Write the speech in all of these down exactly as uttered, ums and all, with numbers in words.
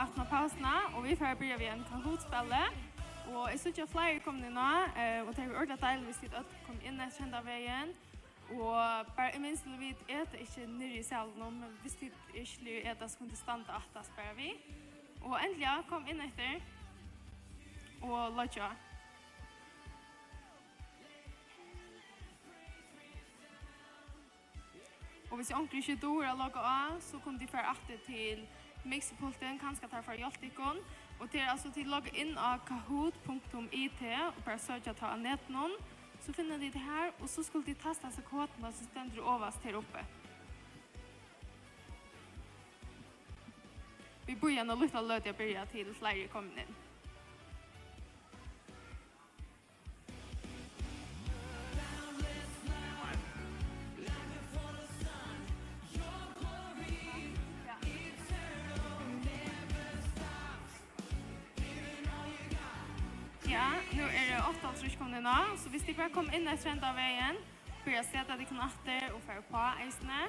Opna pausuna, og vit fara at byrja við einum Kahoot-spæli. Og eg síggi, at fleiri eru komin inn á, eh, og tað er ordiliga deiligt, hvis tit øll koma inn eftir henda vegin. Og bara, eg minnist til, vit eta ikki niðri í salinum, men hvis tit eru ikki til at eta, so kunnu tit standa aftast bara við. Og endiliga, kom inn eftir og leggja á. Og hvis onkur ikki dugir at logga á, so kunnu tit fara aftur til mixipultin, kanska teir fara at hjálpa tykkum. Og tað er altso, tit logga inn á kahoot punktum I T og bara søkja tað á netinum, so finna tit tað har, og so skulu tit tasta hasa koduna sum stendur ovast her uppi. Vit bíða eina lítla løtu at byrja, til fleiri eru komin inn. Ja, nú eru áttaoghálvtrýss komin inn á, so hvis tit bara koma inn eftir henda vegin, byrja at seta tykkum aftur og fara uppá eisini.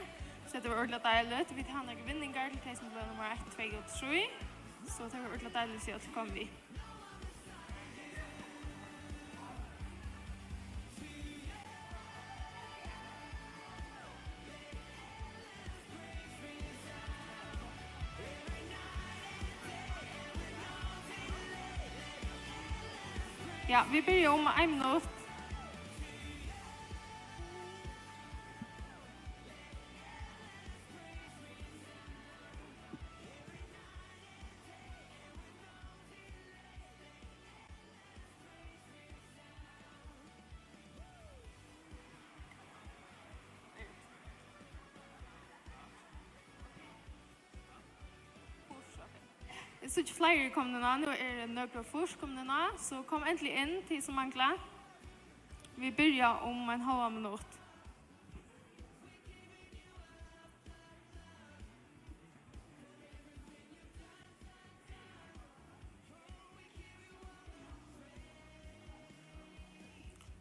So tað var ordiliga deiligt. Vit hava nakrar vinningar til tey sum blíva nummar eitt, tvey og trý. So tað var ordiliga deiligt, at tit øll komu við. Ja, vit byrja um ein minutt. Eg síggi, fleiri eru komin inn á. Nú eru nøkur og fýrs komin inn á, so kom endiliga inn, tit sum mangla. Vit byrja um ein hálvan minutt.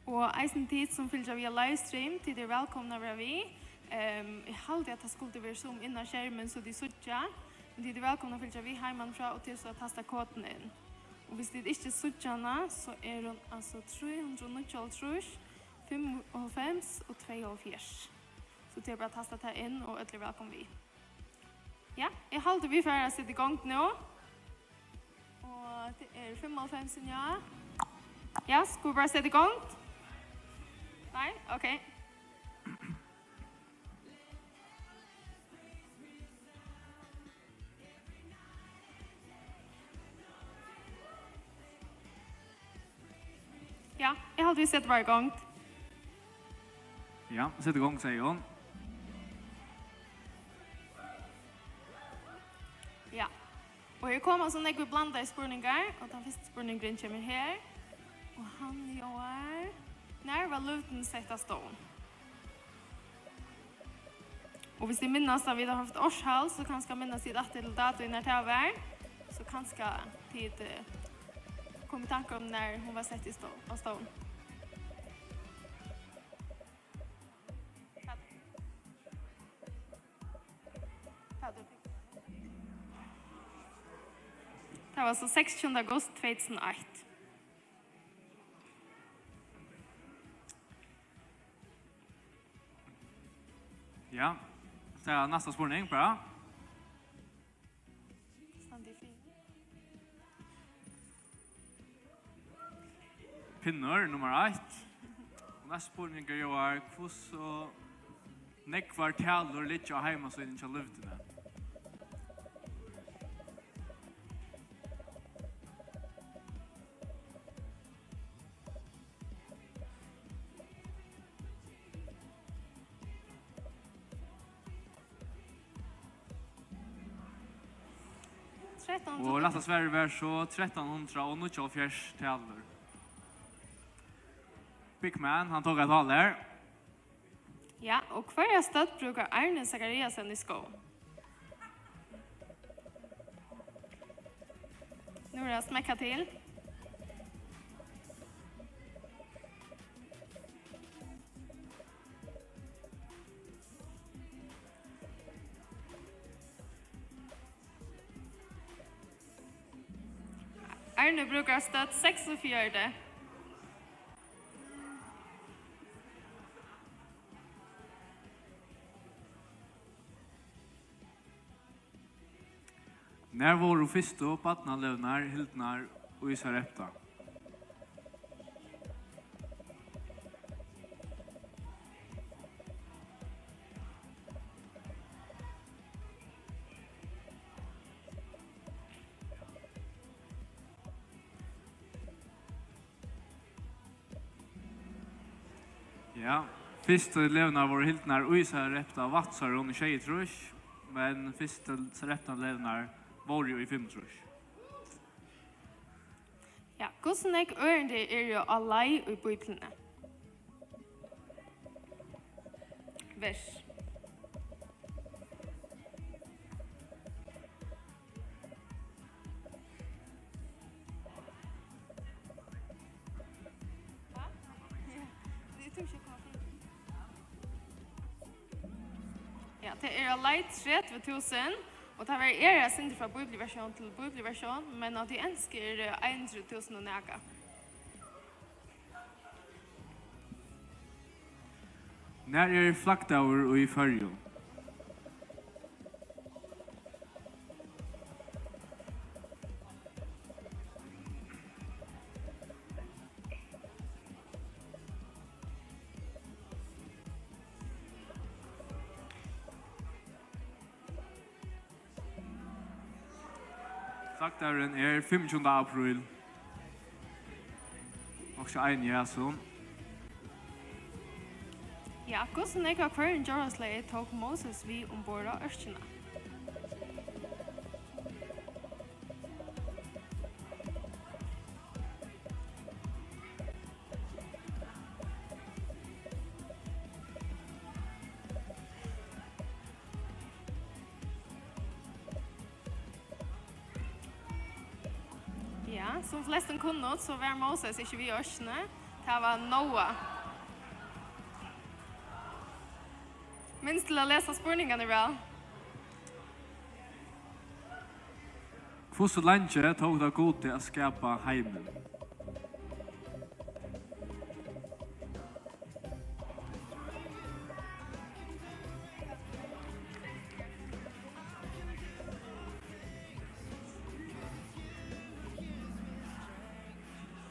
Og eisini tit sum fylgja via livestream, tit eru vælkomin at vera við. Ehm, eg haldi, at tað skuldi verið zoom inn á skermin, so tit síggja. Men tit eru vælkomin at fylgja við heimanífrá og til so at tasta koduna inn. Og hvis tit ikki síggja hana, so er hon altso trý hundrað og níggjuoghálvtrýss, fimmoghálvfems og tveyoghálvfjerðs. So tað er bara at tasta tað inn, og øll eru vælkomin við. Ja, eg haldi, vit fara at seta í gongd nú. Og tað er fimmoghálvfems, ja. Ja, skulu vit bara seta í gongd? Nei? Ok. Ja, eg haldi, vit seta bara í gongd. Ja, set í gongd, segði hon. Ja. Og her koma so nógvir blandaðir spurningar, og tann fyrsti spurningurin kemur her. Og hann ljóðar: Nær var lívdin sett á stovn? Og hvis tit minnast, at vit hava havt árshald, so kanska minnast tit aftur til datoin, nær tað var. So kanska tit, eh, koma í tankar um, nær hon var sett í stó-, á stovn. Tað var so seksogtjúgunda august tvey túsund og eitt. Ja, so er næsta spurning, bara. Standi fyri. Pinnur, nummar eitt. Og næsta spurning er, Jóar, hvussu nógvar talur liggja á heimasíðuni hjá Lívdini? Trettan hundrað. Og rætta svarið var so trettan hundrað og níggjuoghálvfjerðs talur. Big Man, hann tók eitt ál her. Ja, og hvørja stødd brúkar Arne Zachariasen í skóm? Nú er tað at smekka til. Ernur brúkar stødd seksogfjøruti. Nær vóru fyrstu barnalegurnar hildnar í Sarepta? Ja, fyrstu legurnar vóru hildnar í Sarepta Vatnsoyrum í sjeyogtrýss, men fyrstu Sarepta legurnar vóru í fimmogtrýss. Ja, hvussu nógv ørindi eru á leið í Bíbliuni? Vers. Ja, tað er á leið tretivu túsund, og tað varierar eitt sindur frá bíbliuversjón til bíbliuversjón, men á tí ensku er einogtretivu túsund og nakað. Nær er flaggdagur í Føroyum? Flaggdagurin er fimmogtjúgunda apríl. Nokk so ein, ja, so. Ja, hvussu nógv av hvørjum djóraslagi tók Moses við umborð á ørkina? Ja, sum flestum kunnu, so var Moses ikki við á ørkini. Tað var Noah. Minst til at lesa spurningarnar væl. Hvussu leingi tók tað Gudi at skapa heimin?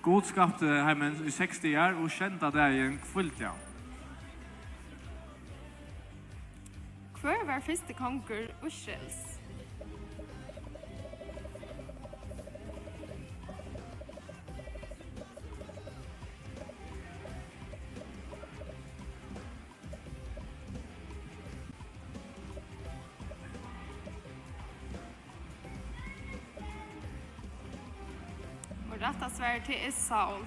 Gud skapti heimin í seks dagar, og sjeynda dagin hvíldi hann. Hvør var fyrsti kongur Ísraels? Og rætta svarið, tað er Saul.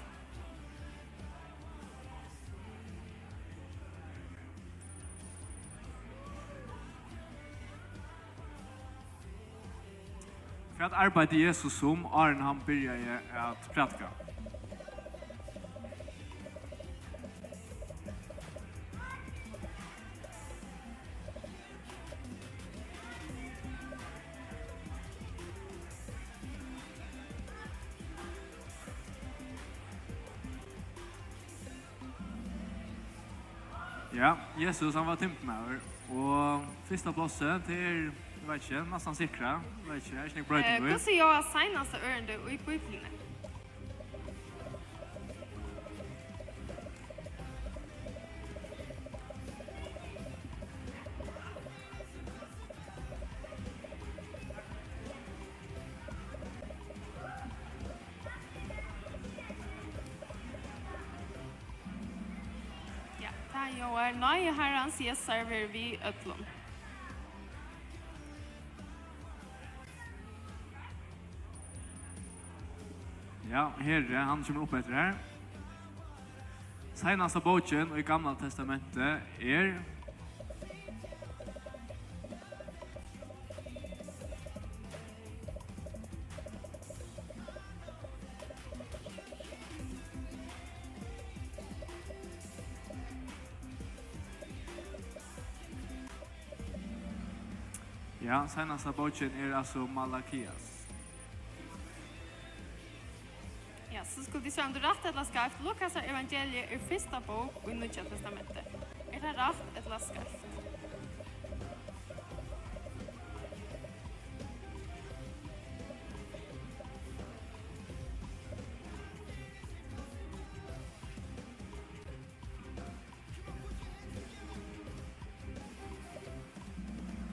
Hvat arbeiddi Jesus sum, áðrenn hann byrjaði at prædika? Ja, Jesus, hann var timburmaður, og fyrsta plássið, tað er, eg veit ikki, næstan sikrað, eg veit ikki, er ikki nógv broyting í. Eh, hvussu ljóðar seinasta ørindi í Bíbliuni? Ja, tað ljóðar: Náði Harrans Jesusar verið við øllum. Ja, Heri, hann kemur upp eftir her. Seinasta bókin í Gamla Testamenti er Ja, seinasta bókin er altso Malakias. So skulu tit svara, um tað er rætt ella skeivt. Lukasar evangeliið er fyrsta bók í Nýggja Testamenti. Er tað rætt ella skeivt?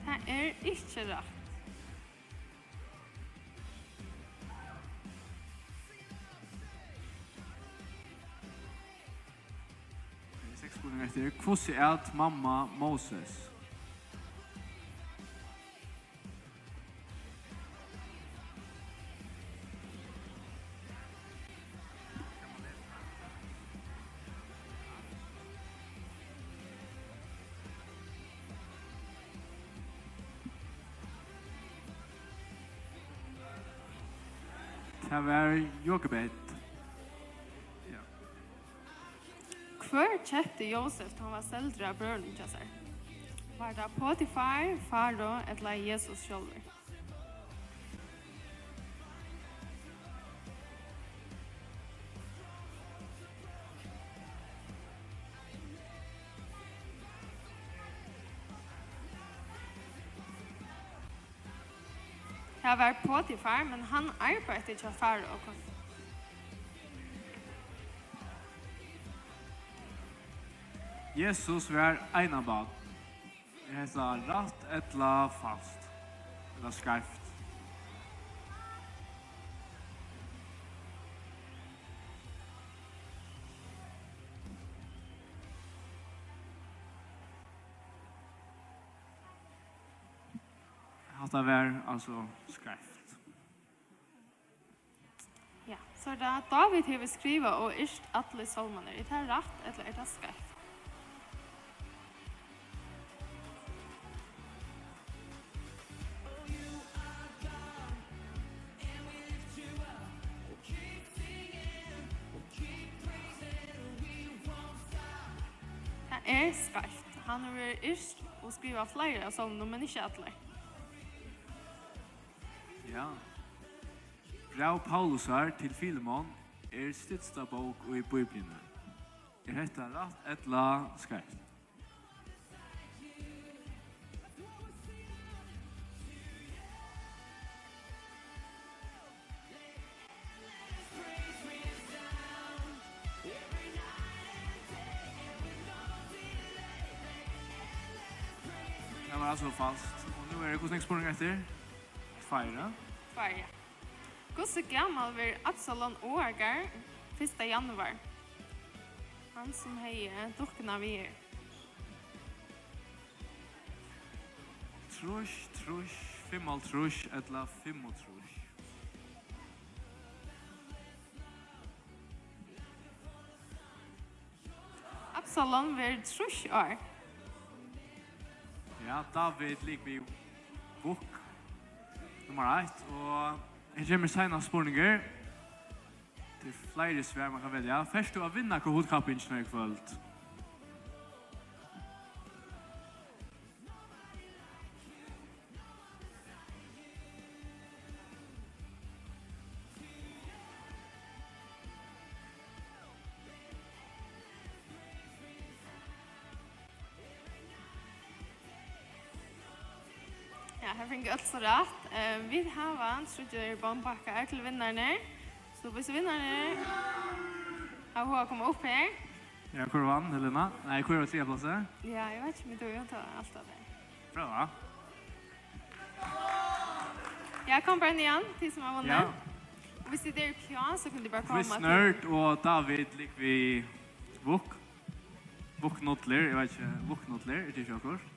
Tað er ikki rætt. Tað er seks spurningar eftir. Hvussu æt mamma Moses? Tað var Jokebed. Ja. Hvør keypti Jósef, tá hann var seldur av brøðrunum hjá sær? Var tað Potifar, Farao ella Jesus sjálvur? Tað var Potifar, men hann arbeiddi hjá Farao. Jesus var einabarn. Er hetta rætt ella falskt? Ella skeivt? Hatta var altso skeivt. Ja, so er tað, Dávid hevur skrivað og yrkt allar sálmarnar. Er tað rætt ella er tað skeivt? Tað er skeivt. Hann hevur yrkt og skrivað fleiri av sálmunum, men ikki allar. Ja. Bræv Paulusar til Filemon er stytsta bók í Bíbliuni. Er hetta rætt ella skeivt? Tað var altso falskt. Og nú eru hvussu nógvir spurningar eftir? Tveir, ja. Tveir, ja. Hvussu gamal verður Absalon Ágar fyrsta januar? Hann, sum hevði dukkuna við her. Trýss, trýss, fimmoghálvtrýss ella fimmogtrýss? Absalon verður trýss ár. Ja, Dávid ligvið Vuk, nummar eitt. Og her kemur seinasti spurningur. Tað eru fleiri svar, man kann velja. Fert tú at vinna Kahoot-kappingina í kvøld? Ja, her fingu øll so rætt. Eh, vit hava tríggjar bommbakkar til vinnararnar. So, hvis vinnararnir hava hug at koma upp her. Ja, hvør vann, Helena? Nei, hvør var triðja plássi? Ja, eg veit ikki, men tú hevur jo tað alt av tað. Prøva. Ja, kom bara inn igjen, tit sum hava vunnið. Ja. Og hvis tit eru klár, so kunnu tit bara koma. Quiz Nerd og Dávid ligvið Vuk. Vuk Nodler, eg veit ikki, Vuk Nodler, er tað ikki okkurt?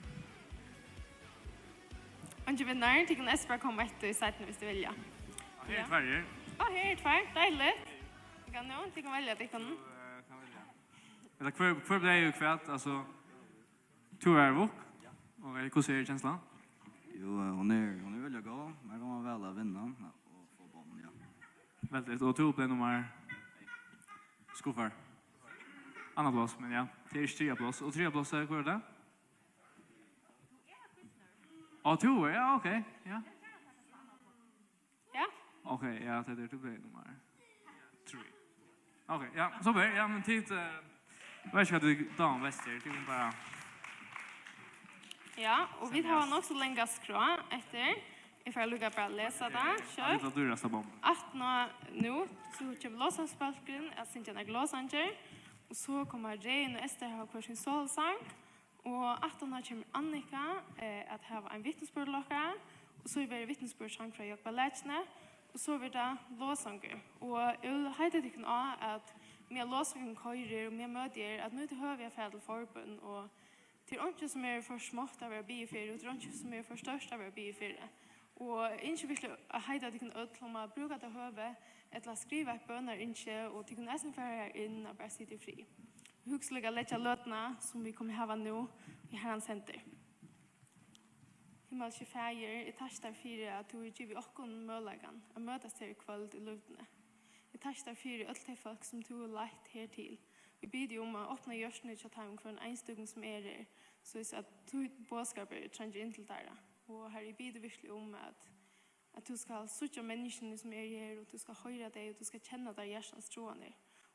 Eingin vinnari, tit kunnu eisini bara koma eftir í seinni, hvis tit vilja. Og her eru tveir. Á, her eru tveir, deiligt. Tit kunnu, tit kunnu velja tykkum. Tú, eh, kann velja. Ella hvør, hvør bleiv hvat, altso, tú ert Vuk? Ja. Og, eh, hvussu er kenslan? Jú, eh, hon er, hon er veldig góð. Mær dámar væl at vinna og fáa bomm, ja. Veldig, og tú bleiv nummar skuffar. Annað pláss, men ja, tað er ikki triðja pláss. Og triðja pláss, eh, hvør er tað? Á, tú, ja, ok, ja. Ja. Ok, ja, tað er tú bleiv nummar trý. Ok, ja, super. Ja, men tit, eh, eg veit ikki hvat tit dáma best her. Tit kunnu bara Ja, og vit hava nokk so langa skrá eftir. Eg fari líka bara at lesa tað skjótt. Lítla dýrasta bomba. Aftaná nú, so kemur lovsangsbólkurin at syngja nakrar lovsangir, og so koma Regin og Esther hava hvør sín solosang, og aftaná kemur Annika, eh, at hava ein vitnisburð til okkara, og so verður vitnisburðarsang frá Jógva Lækjuni, og so verður tað lovsangur. Og eg vil heita tykkum á, at meðan lovsangurin koyrir, og meðan møtið er, at nýta høvið at fara til forbøn, og tað er einki, sum er for smátt at verða biðið fyri, og tað er einki, sum er for stórt at verða biðið fyri. Og eg ynski virkiliga at heita tykkum øll um at brúka tað høvið, ella skriva eitt bønarynski, og tykkum eisini fara har inn og bara sita í frið. Hugsa líka at leggja løtuna, sum vit kunnu hava nú, í Harrans hendur. Himmalski Faðir, eg takki tær fyri, at tú hevur givið okkum møguleikan at møtast her í kvøld í lívdini. Eg takki tær fyri øll tey fólk, sum tú hevur leitt her til. Eg biði um at opna hjørtuni hjá teimum hvørjum einstøkum, sum er her, soleiðis at tín boðskapur treingir inn til teirra. Og Harri, eg biði virkiliga um, at at tú skal síggja menniskjuni, sum eru her, og tú skal hoyra tey, og tú skal kenna teirra hjartans tráanir.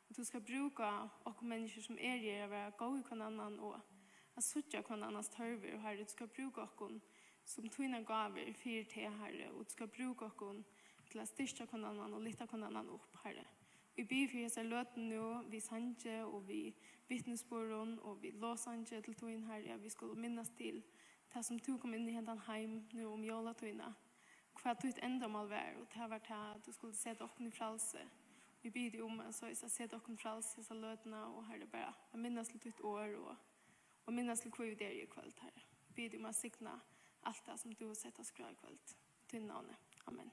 Og tú skal brúka okkum menniskjur, sum eru her, at vera góð við hvønn annan og at síggja hvønn annans tørvir. Og Harri, tú skal brúka okkum sum tínar gávur fyri teg, Harri, og tú skal brúka okkum til at styrkja hvønn annan og lyfta hvønn annan upp, Harri. Vit biðja fyri hesari løtuni nú, við sangi og við vitnisburðum og við lovsangi til tín, Harri, at vit skulu minnast til tað, sum tú kom inn í hendan heim nú um jólatíðina, hvat títt endamál var, og tað var tað, at tú skuldi seta okkum í frælsi. Vit biðja teg um at, soleiðis at seta okkum í frælsi hesa løtuna, og Harri, bara at minnast til títt orð og, og minnast til, hví vit eru her í kvøld, Harri. Vit biðja teg um at signa alt tað, sum tú hevur sett á skrá í kvøld. Í tínum navni. Amen.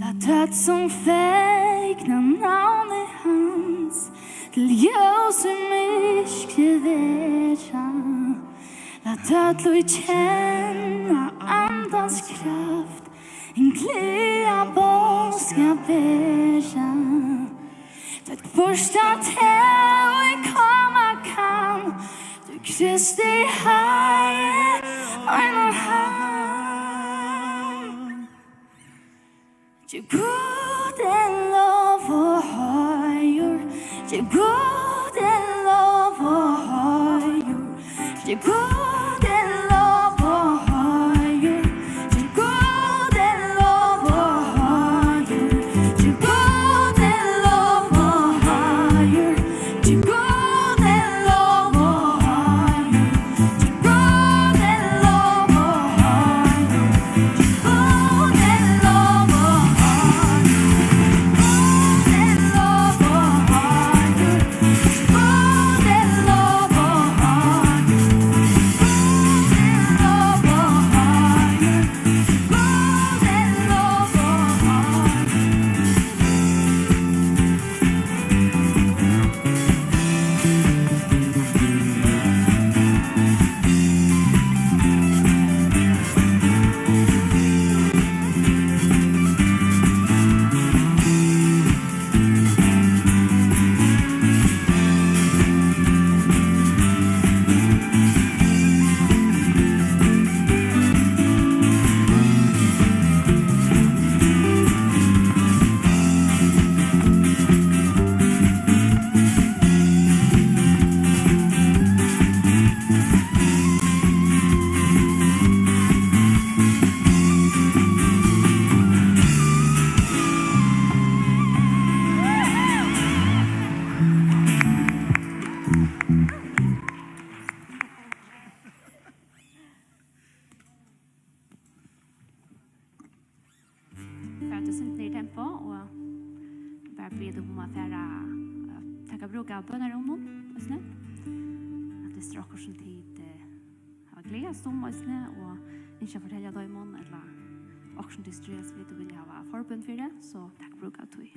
Lat tað, sum fegna navnið hans, Til ljós í myrkri vera, lat øll í kenna andans kraft, ein gleða boðskap bera. Tvørt hvørt at tað ið koma kann, tú Kristi heil ein og hann. Til Gud er lov og heiður, til Gud er lov og heiður, til Gud er lov og heiður, til Gud er lov og heiður, til Gud er lov og heiður, til Gud er lov og heiður. Fara til eitt sindur niður í tempo og bara biðja tykkum um at fara at taka brúk av bønarúminum eisini. At tað er okkurt sum tit, eh, hava gleðast um eisini og ynskja at fortelja teimum, ella okkurt sum tit stríðast við og vilja hava forbøn fyri, so tak brúk av tí.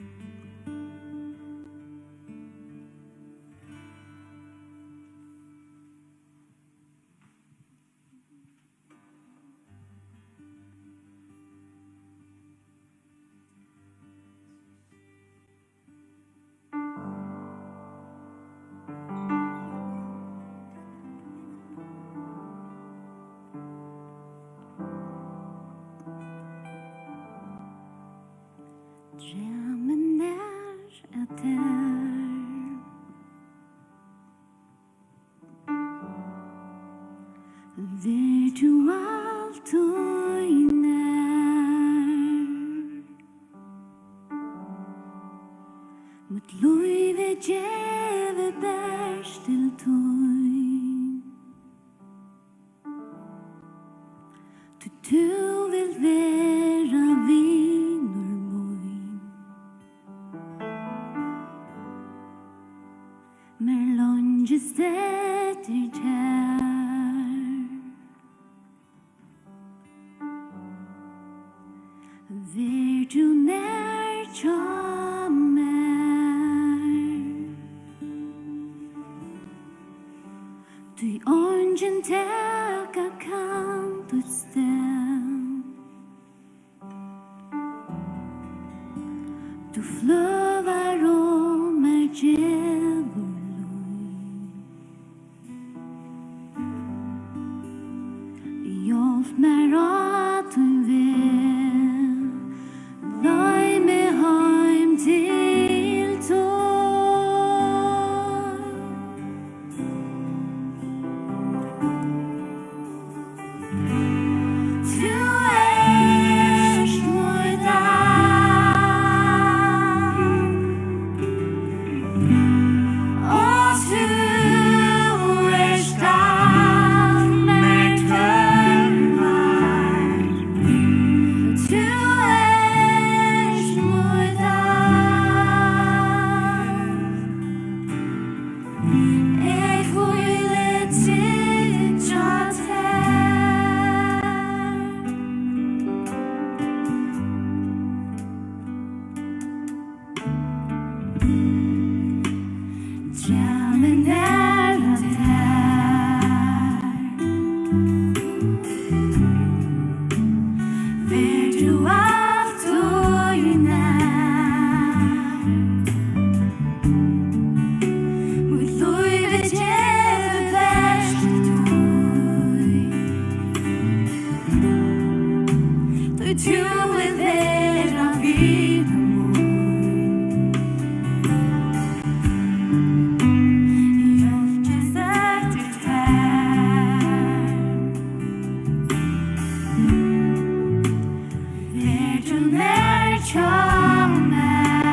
Drag meg nær at tær. Ver tú altíð nær. Mítt lív er givið bert til tín. Tí tú vilt vera vinur mín. Mær leingist eftir tær. Ver tú nær hjá mær. Tí eingin taka kann títt stað. Tú fløvar um mær, gevur lív. Hjálp mær á tín veg, leið meg heim til tín. Tú ert mítt alt, og tú ert alt mær tørvar. Tú vilt vera vinur mín. Hjálpist eftir tær. Ver tú nær hjá mær.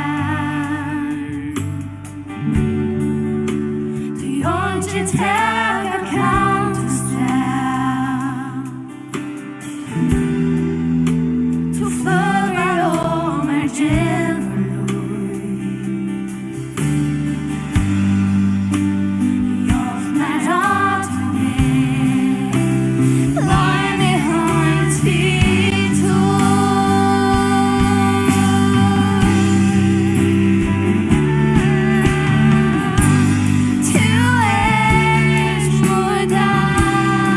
Tí eingin taka kann títt stað. Tú fløvar um mær gevur lív. Hjálp mær at veg. Leið meg heim til tín. Tú ert mín dagn.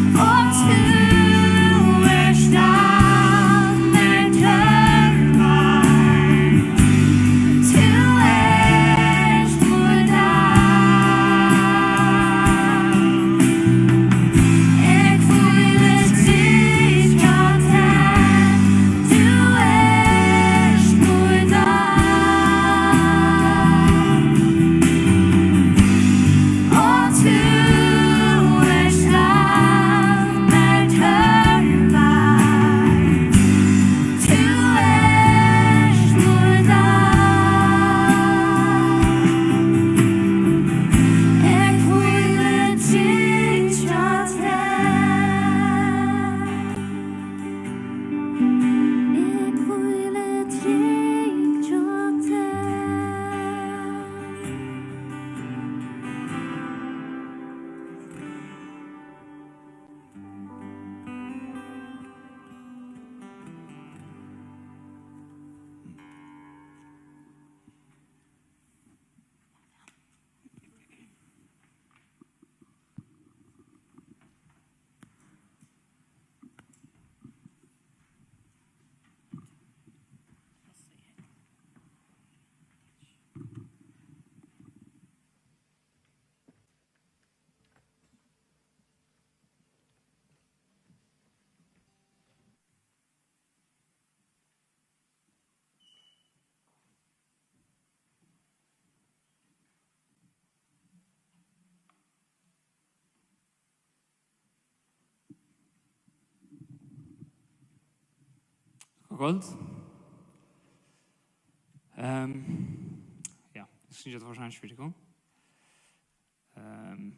Og tú ert alt mær tørvar. Tú ert mín dagn. Eg hvíli trygt hjá tær. Tú ert mín dagn. Og tú ert alt mær tørvar. Tú ert mín dagn. Eg hvíli trygt hjá tær. Eg hvíli trygt hjá tær. Gott kvøld. Ehm, ja, eg skal ikki forstyrra tykkum. Ehm,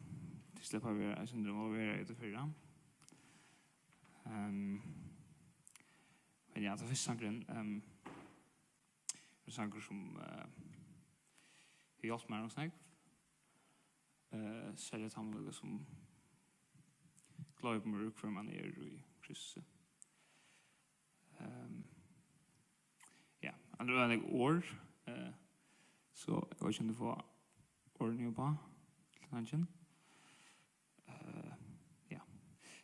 tit sleppa at vera, eg sigi, tað má vera í tí fyrra. Ehm, men ja, tað fyrsta sangurin, ehm, ein sangur sum, eh, hevur hjálpt mær nokk so nógv. Eh, serliga tá man líkasum gloymir, hvør man er í Kristi. Ehm, ja, hann hevur nógv orð, eh, so eg veit ikki um tit fáa orðini upp á til sangin. Eh, ja.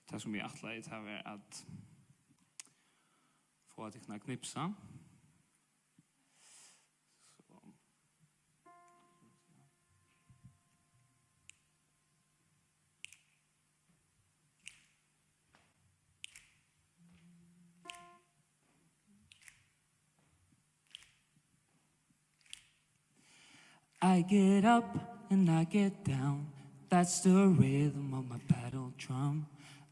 Tað sum eg ætlaði, tað var at fáa tykkum at knipsa. So. I get up and I get down. That's the rhythm of my battle drum.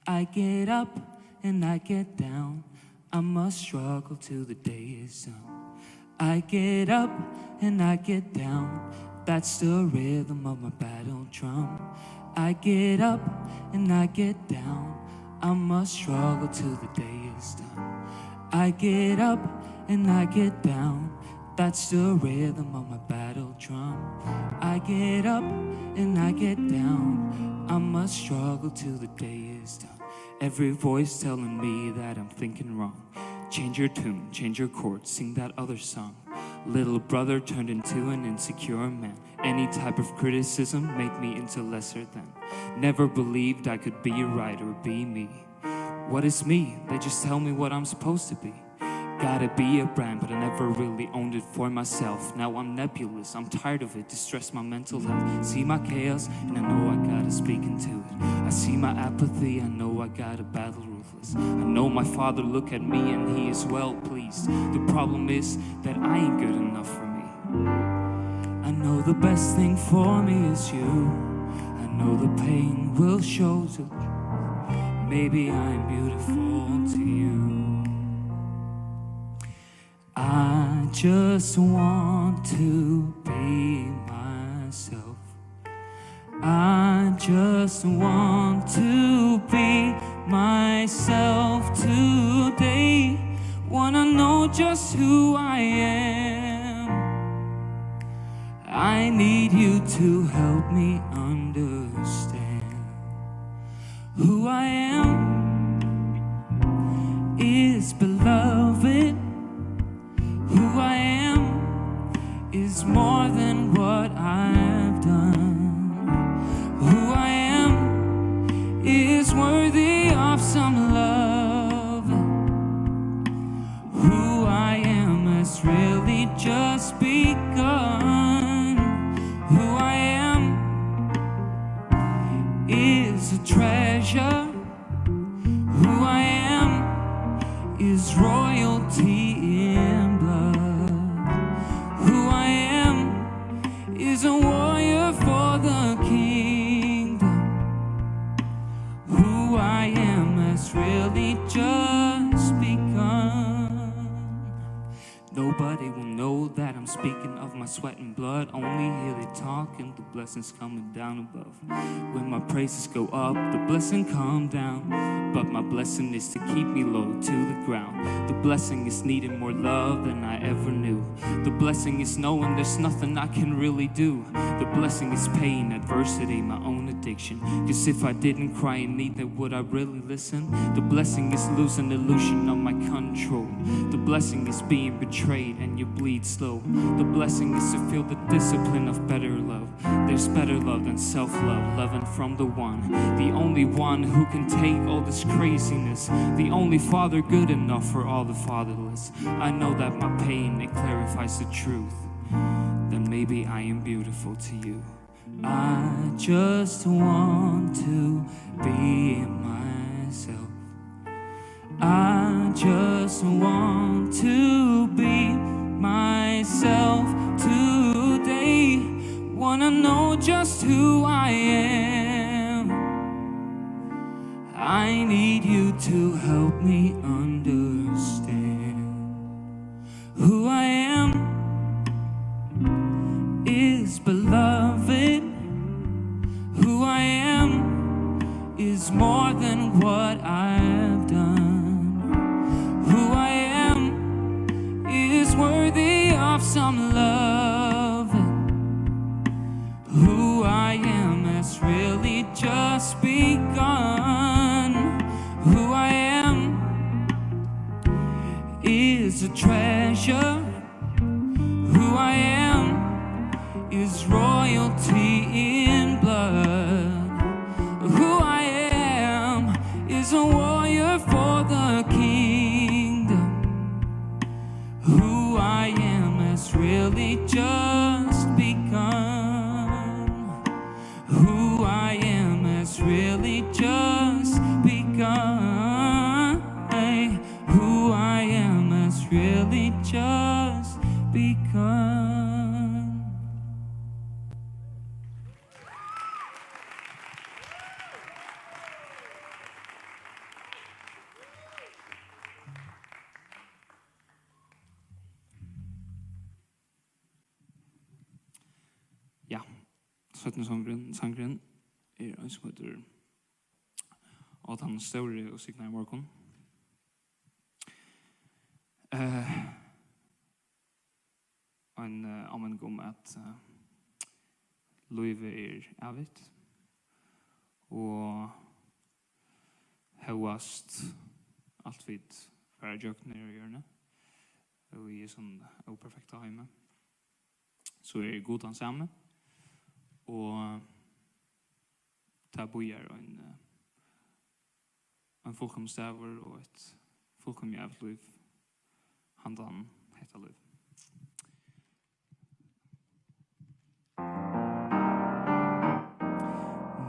I get up and I get down. I must struggle till the day is done. I get up and I get down. That's the rhythm of my battle drum. I get up and I get down. I must struggle till the day is done. I get up and I get down. That's the rhythm of my battle drum. I get up and I get down. I must struggle till the day is done. Every voice telling me that I'm thinking wrong. Change your tune, change your chord, sing that other song. Little brother turned into an insecure man. Any type of criticism make me into lesser than. Never believed I could be right or be me. What is me? They just tell me what I'm supposed to be. Gotta be a brand, but I never really owned it for myself. Now I'm nebulous, I'm tired of it, distress my mental health. See my chaos, and I know I gotta speak into it. I see my apathy, I know I gotta battle ruthless. I know my father look at me and he is well pleased. The problem is that I ain't good enough for me. I know the best thing for me is you. I know the pain will show the truth. Maybe I'm beautiful to you. I just want to be myself. I just want to be myself today. Wanna know just who I am. I need you to help me understand. Who I am is beloved. Who I am is more than what I've done. Who I am is worthy of some love. Who I am has really just begun. Who I am is a treasure. Who I am is royalty in blood. Who I am is a warrior for the kingdom. Who I am has really just begun. Nobody will know that I'm speaking of my sweat and blood. Only hear they talking, the blessings coming down above. When my praises go up, the blessing come down. But my blessing is to keep me low to the ground. The blessing is needing more love than I ever knew. The blessing is knowing there's nothing I can really do. The blessing is pain, adversity, my own addiction. 'Cause if I didn't cry, neither would I really listen. The blessing is losing illusion of my control. The blessing is being betrayed and you bleed slow. The blessing is to feel the discipline of better love. There's better love than self-love, loving from the one, the only one who can take all this craziness, the only father good enough for all the fatherless. I know that my pain, it clarifies the truth. Then maybe I am beautiful to you. I just want to be myself. I just want to be myself today. Wanna know just who I am. I need you to help me understand. Who I am is beloved. Who I am is more than what I've done. Who I am is worthy of some love. Who I am has really just begun. Who I am is a treasure. Who I am is royalty in blood. Who I am is a warrior for the kingdom. Who I am has really just begun. Who I am has really just begun. Who I am has really just begun. Ja, seinni sangurin, sangurin er ein sum eitur Á tann stóri og signaði morgun. Eh, ein, eh, áminning um, at, eh, lívið er ævigt, og hóast alt vit fara ígjøgnum her á jørðini, og í hesum óperfekta heimi, so er Gud tann sami, og tað bíðar ein, eh, ein fullkomin staður og eitt fullkomið ævigt lív handan hetta lív.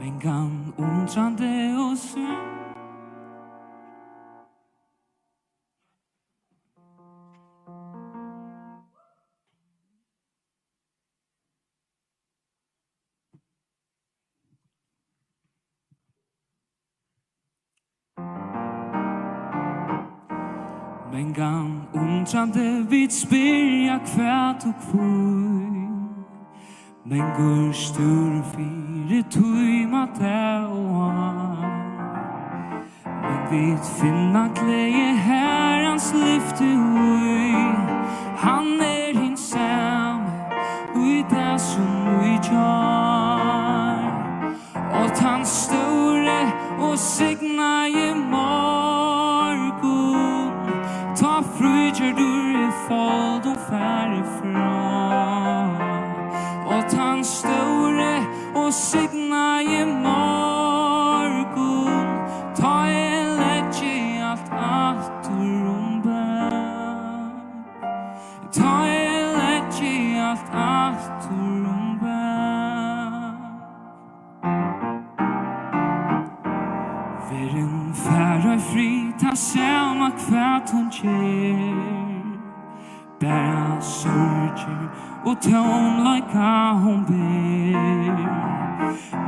Mangan undrandi og svøng. Mangan undrandi vit spyrja hvat og hví. Mangur stúrir fyri tíma dag og ár. Men vit finna gleði Harrans lyfti í. Hann er hin sami í dag sum í gjár. Og tann stóri og signaði morgun, tá frígjørdur er foldum farin frá. Og tann stóri og signaði morgun, tá eg leggi alt aftur um bak. Tá eg leggi alt aftur um bak. Verðin fær ein frið, tað sama hvat hon ger. Bara sorgir og tómleika hon ber.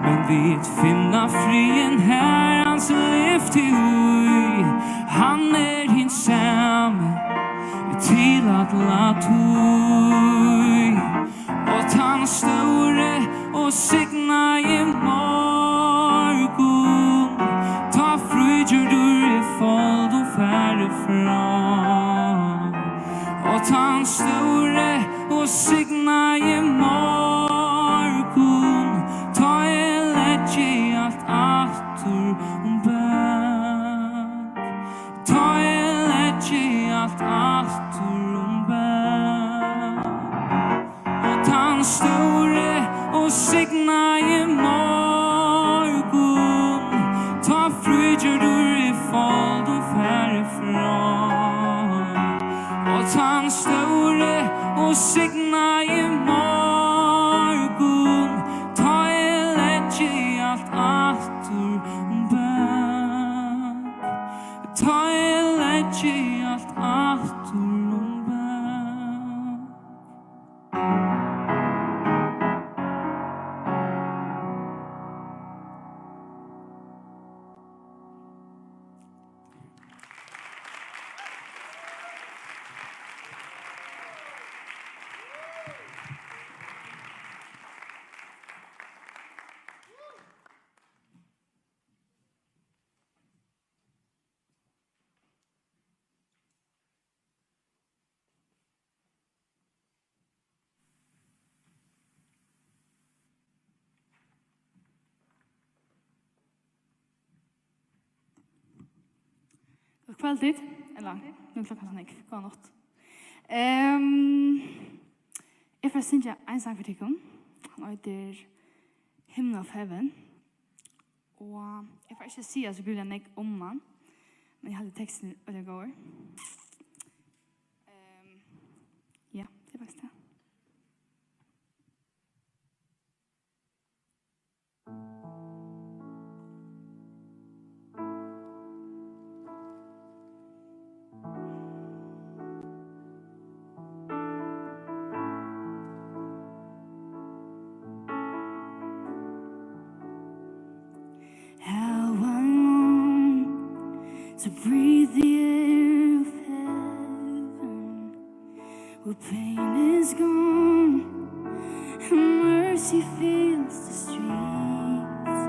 Men vit finna friðin Harrans lyfti í. Hann er hin sami til alla tíð. Og tann stóri og signaði morgun, tá frígjørdur er foldum farin frá. Og tann stóri og signaði morgun, tá eg leggi alt aftur um bak. Tá eg leggi alt aftur um bak. Og tann stóri og signaði morgun, tá frígjørdur er foldum farin frá. Og tann stóri og signaði morgun, tá eg leggi alt aftur um bak. Tá eg leggi alt aftur um bak. Gott kvøld, tit. Ella, nú er klokkan so nógv. Góða nátt. Ehm, eg fari at syngja ein sang fyri tykkum. Hann eitur Hymn of Heaven. Og eg fari ikki at siga so gríðarliga nógv um hann, men eg haldi, tekstin er øgiliga góður. Ehm, ja, tað er faktiskt tað. How I long to breathe the air of heaven, where pain is gone and mercy fills the streets.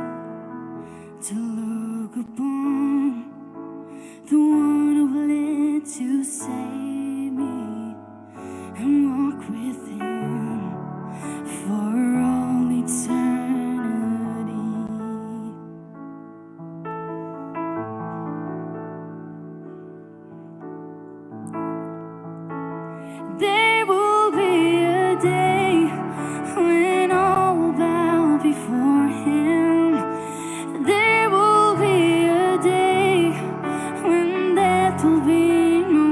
To look upon the one who bled to save me and walk with him for all eternity. There will be a day when all will bow before him. There will be a day when death will be no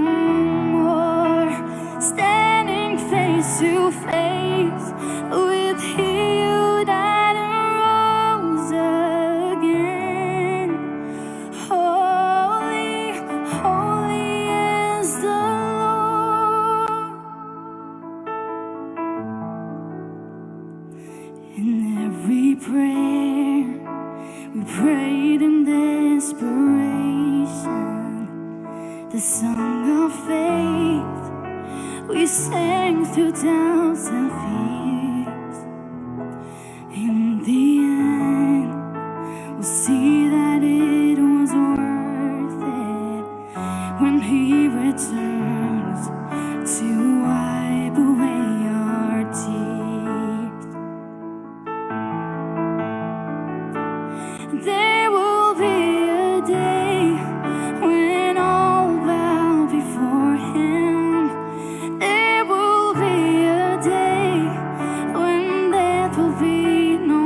more. Standing face to Great in desperation, the song of faith we sang through doubts and fears. In the end, we'll see that it was worth it when he returns to wipe away our tears. There will be a day when all bow before him. There will be a day when death will be no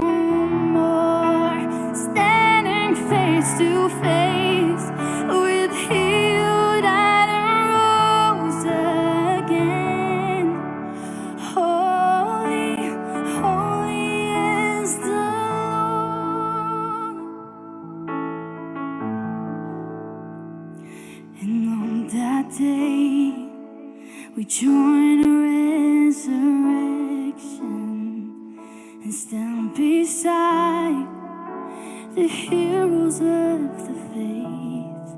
more. Standing face to face with him that rose again. Holy, holy is the Lord. And on that day, we join a resurrection and stand beside the heroes of the faith.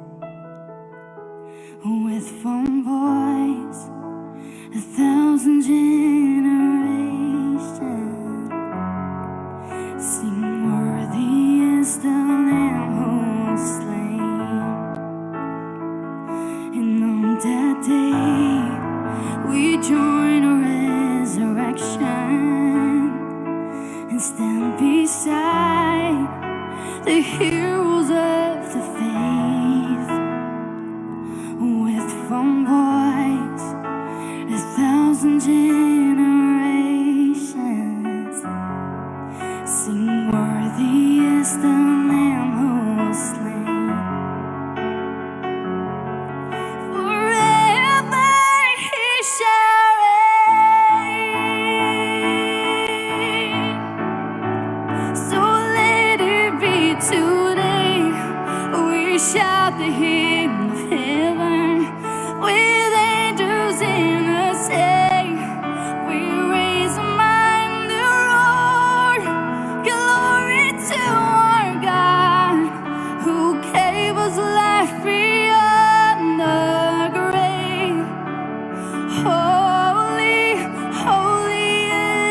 With firm voice, a thousand generations sing, "Worthy is the Lamb who was slain." And on that day, we join a resurrection and stand beside the heroes of the faith. With one voice, a thousand generations sing, "Worthy is the Lamb who was slain." Forever he shall reign. So let it be today. We shout the hymn of heaven with angels in the sky. We raise a mighty roar. Glory to our God, who gave us life beyond the grave. Holy, holy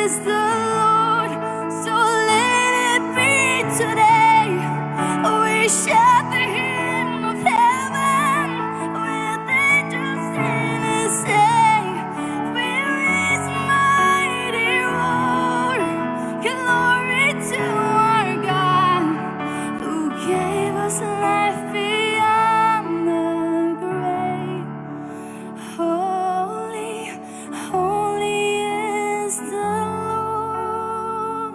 is the Lord, so let it be today. We shout the hymn of heaven with angels in his name. We raise a mighty roar. Glory to our God, who gave us life beyond the grave. Holy, holy is the Lord.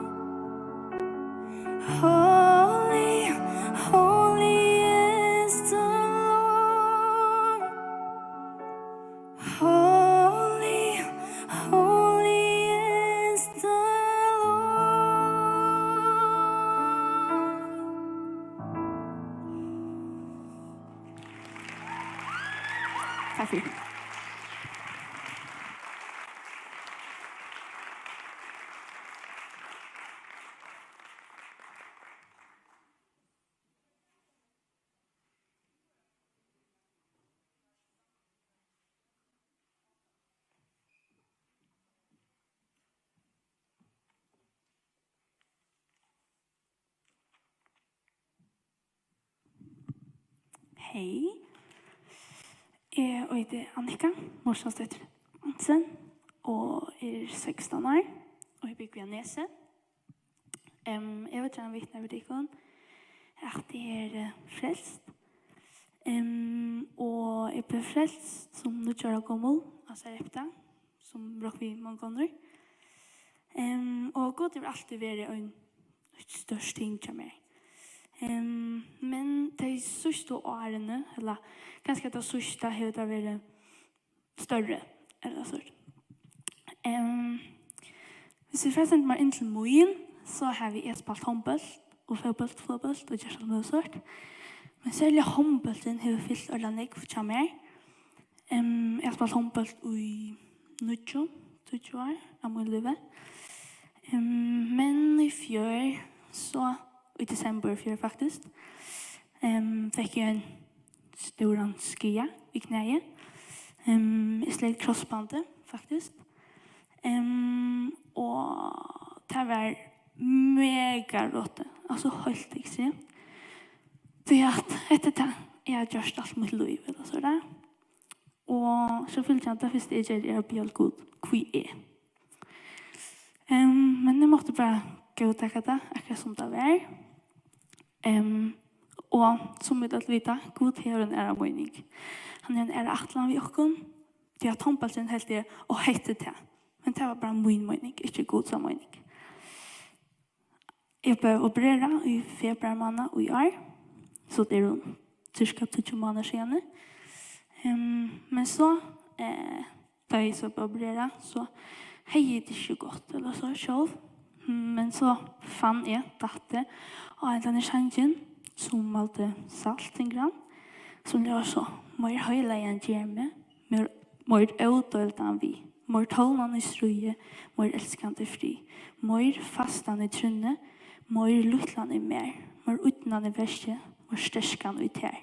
Holy, holy is the Lord. Holy, holy is the Lord. Takk fyri. Hey. Eg eiti Annika Morsansdóttir Hansen og eri sekstan ár og eg búgvi á Nesi. Em, eg vil gjarna vitna fyri tykkum at eg eri, eh, frelst. Em, og eg bleiv frelst sum níggju ára gomul á Sarepta, sum Rockvið mong gonur. Em, og Gud hevur altíð verið ein, eitt stórt ting hjá mær. Em, men tey síðstu árini, ella kanska tað síðsta, hevur tað verið størri, ella so. Em, viss vit fara eitt sindur meir inn til mín, so havi eg spælt hondbólt og fótbólt, floorbólt og gjørt alt møguligt. Men serliga hondbólturin hevur fylt øgiliga nógv hjá mær. Em, eg havi spælt hondbólt í níggju, tíggju ár av mínum lívi. Em, men í fjør, so í desembur í fjør, faktiskt. Ehm, fekk eg ein stóran skaða í knæið. Ehm, eg sleit krossbandið, faktiskt. Ehm, og tað var mega rotið, altso heilt ekstremt. Tí at hetta er tað, eg havi gjørt alt mítt lív, ella so er tað. Og so fylgdi hann, tað fyrsta eg gjørdi, er at biðja Gud, hví eg? Ehm, men eg mátti bara góðtaka tað, akkurát sum tað var. Ehm, og sum vit øll vita, Gud hevur ein aðra meining. Hann hevur ein aðra ætlan við okkum. Tí at tombalsin helt eg, og hetta er tað. Men tað var bara mín meining, ikki Guds meining. Eg bleiv opererað í februar mánað í ár, so tað eru cirka tíggju mánaðir síðani. Ehm, men so, eh, tá eg so bleiv opererað, so hevði eg tað ikki gott, ella so sjálv. Men so fann eg dættið á hendan sangin, sum mælti saltingan, sum ljóðar so: Meir heilagan ger meg, meir, meir ódeildan við, meir tolnan í stríði, meir elskandi frið, meir fastan í trúnni, meir lítlan í mær, meir ídnan í verki, meir sterkan í tær.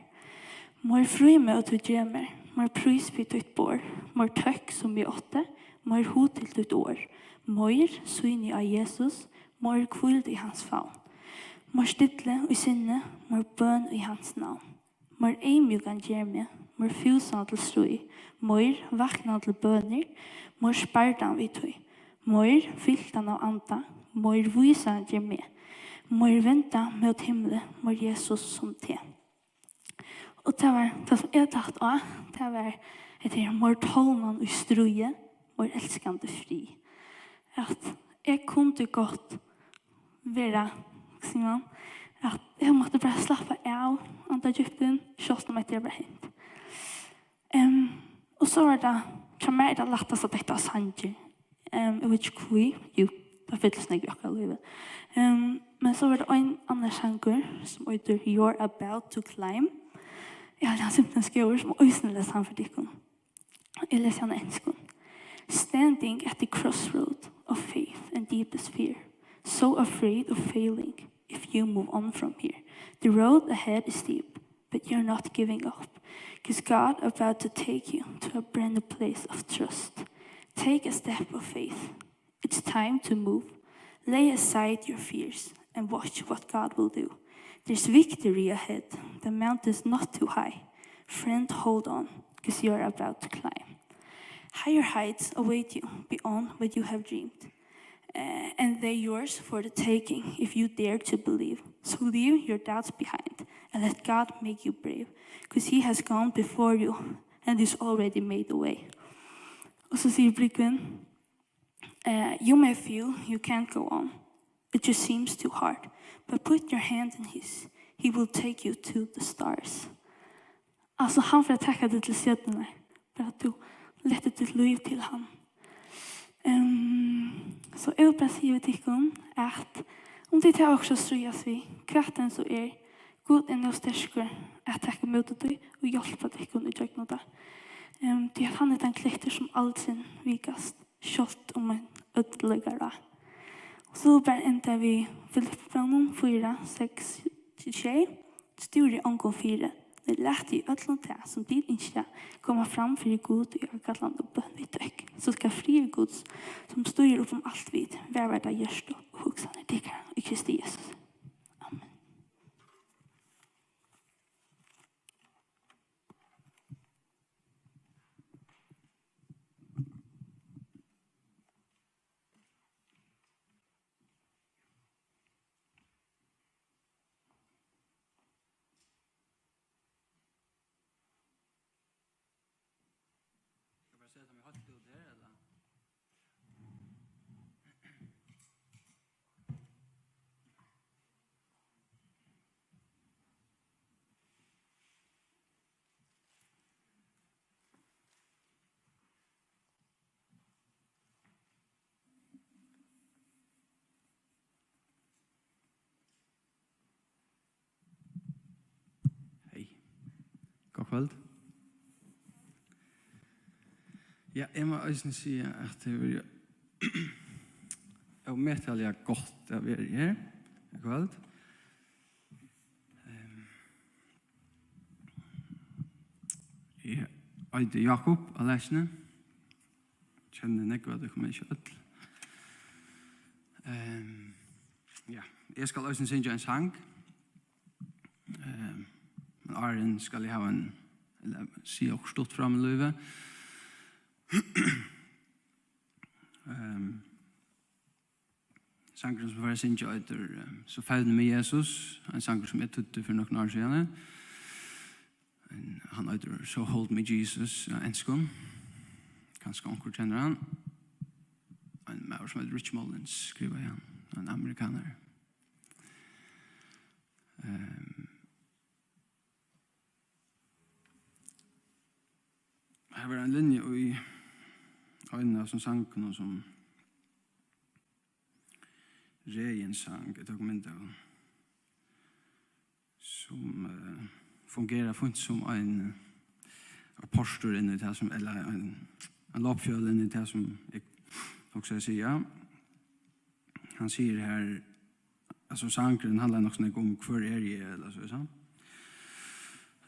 Meir frímót tú gevur mær, meir prís fyri títt borð, meir tøkk sum eg átti, meir hug til títt orð, meir sýni á Jesus, meir hvíld í hans favn, meir stilli í sinni, meir bøn í hans navn. Meir eyðmjúkan ger meg, meir fúsan til stríð, meir vaknan til bønir, meir spardan við tí, meir fyltan av anda, meir vísan ger meg, meir venda mót himli, meir Jesus sum teg. Og tað var tað, sum eg datt á, tað var, hetta her, meir tolnan í stríði, meir elskandi frið. At eg kundi gott vera, hvat sigur man, at eg mátti bara slappa av, anda djúpt inn, sjálvt um hetta var hent. Ehm, og so var tað, hjá mær er tað lættast at detta á sangir. Ehm, eg veit ikki hví, jú, tað fyllist nógv í okkara lívi. Ehm, men so var tað ein annar sangur, sum eitur You're About to Climb. Eg haldi, hann simpelthen skrivaður, sum eisini lesa hann fyri tykkum. Eg lesi hann á enskum. Standing at the crossroad of faith and deepest fear, so afraid of failing if you move on from here. The road ahead is steep, but you're not giving up, 'cause God about to take you to a brand new place of trust. Take a step of faith. It's time to move. Lay aside your fears and watch what God will do. There's victory ahead. The mountain's not too high. Friend, hold on, 'cause you're about to climb. Higher heights await you beyond what you have dreamed. Uh, and they're yours for the taking if you dare to believe. So leave your doubts behind and let God make you brave, 'cause he has gone before you and he's already made the way. Og so sigur brúðgumi, uh, you may feel you can't go on. It just seems too hard. But put your hand in his. He will take you to the stars. Altso, hann fer at taka teg til stjørnurnar, bara at tú letur títt lív til hann. Ehm, so eg vil bara siga við tykkum, at um tit hava okkurt at stríðast við, hvat enn so er, Gud er nóg sterkur at taka ímóti tí og hjálpa tykkum í gjøgnum tað. Ehm, tí at hann er tann klettur, sum aldrin vikast, sjálvt um ein øll leggur á. Og so bara enda við Filippibrævinum fýra, seks til sjey. Stúrið ongum fyri, men latið í øllum tað, sum tit ynskja, koma fram fyri Gud í ákallandi bøn við tøkk. So skal friður Guds, sum stígur upp um alt vit, varðveita hjørtu og hugsanir tykkara í Kristi Jesus. Amen. Skal eg bara seta meg heilt út her, ella? Hey. Gott kvøld. Ja, eg má eisini siga, at tað er ómetaliga gott at vera her í kvøld. Eg eiti Jákup á Læsini. Kenni nógv av tykkum, men ikki øll. Ehm, ja, eg skal eisini syngja ein sang. Ehm, men áðrenn skal eg hava ein, ella siga okkurt stutt frá mínum lívi. Ehm, Sangurin sum vit fara at syngja eitur, eh, So fevnir meg Jesus, ein sangur sum eg týddi fyri nøkrum árum síðani. Ein, hann eitur So hold me Jesus á enskum. Kanska onkur kennir hann. Ein maður sum eitur Rich Mullins skrivaði hann, ein amerikanari. Ehm, Her var ein linja í einum av sum sangunum sum Regin sang, eg tók mynd av, sum, eh, fungerar fínt sum ein, eh, portur inn í tað sum, ella ein, ein lopfjøl inn í tað sum eg hugsaði at siga. Hann sigur her, altso, sangurin handlar nokk so nógv um, hvør eri eg, ella so, er sant?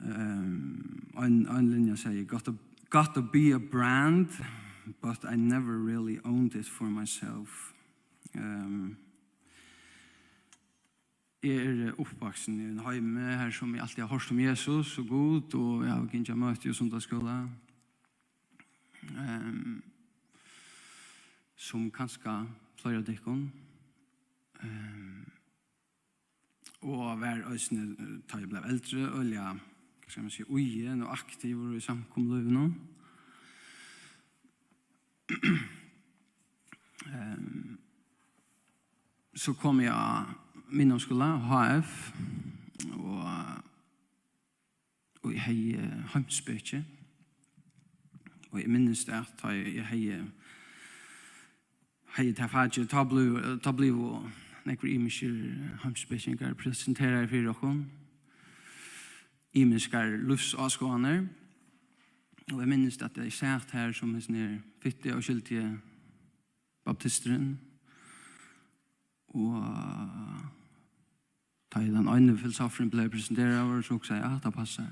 Ehm, ein, ein linja sigur, "Got to, got to be a brand, but I never really owned it for myself." Ehm, eg eri uppvaksin í einum heimi her sum eg altíð havi hoyrt um Jesus og Gud, og eg havi gingið á møti og sunnudagsskúla, ehm, sum kanska fleiri av tykkum. Ehm, og var eisini, eh, tá eg bleiv eldri, øgiliga, hvat skal man siga, íðin og aktivur í samkomulívinum. Ehm, so kom eg á miðnámsskúla, H F, og og eg hevði heimspeki. Og eg minnist, at tá eg, eg hevði, hevði tað fakið, tá blivu, tá blivu nógvir ymiskir heimspekingar presenteraðir fyri okkum. Ymiskar lívsáskoðanir. Og eg minnist, at eg sat her sum hesin her fitti, óskyldi baptisturin. Og tá ið tann eini filosoffurin bleiv presenteraður, so hugsaði eg, "Ah, tað passar."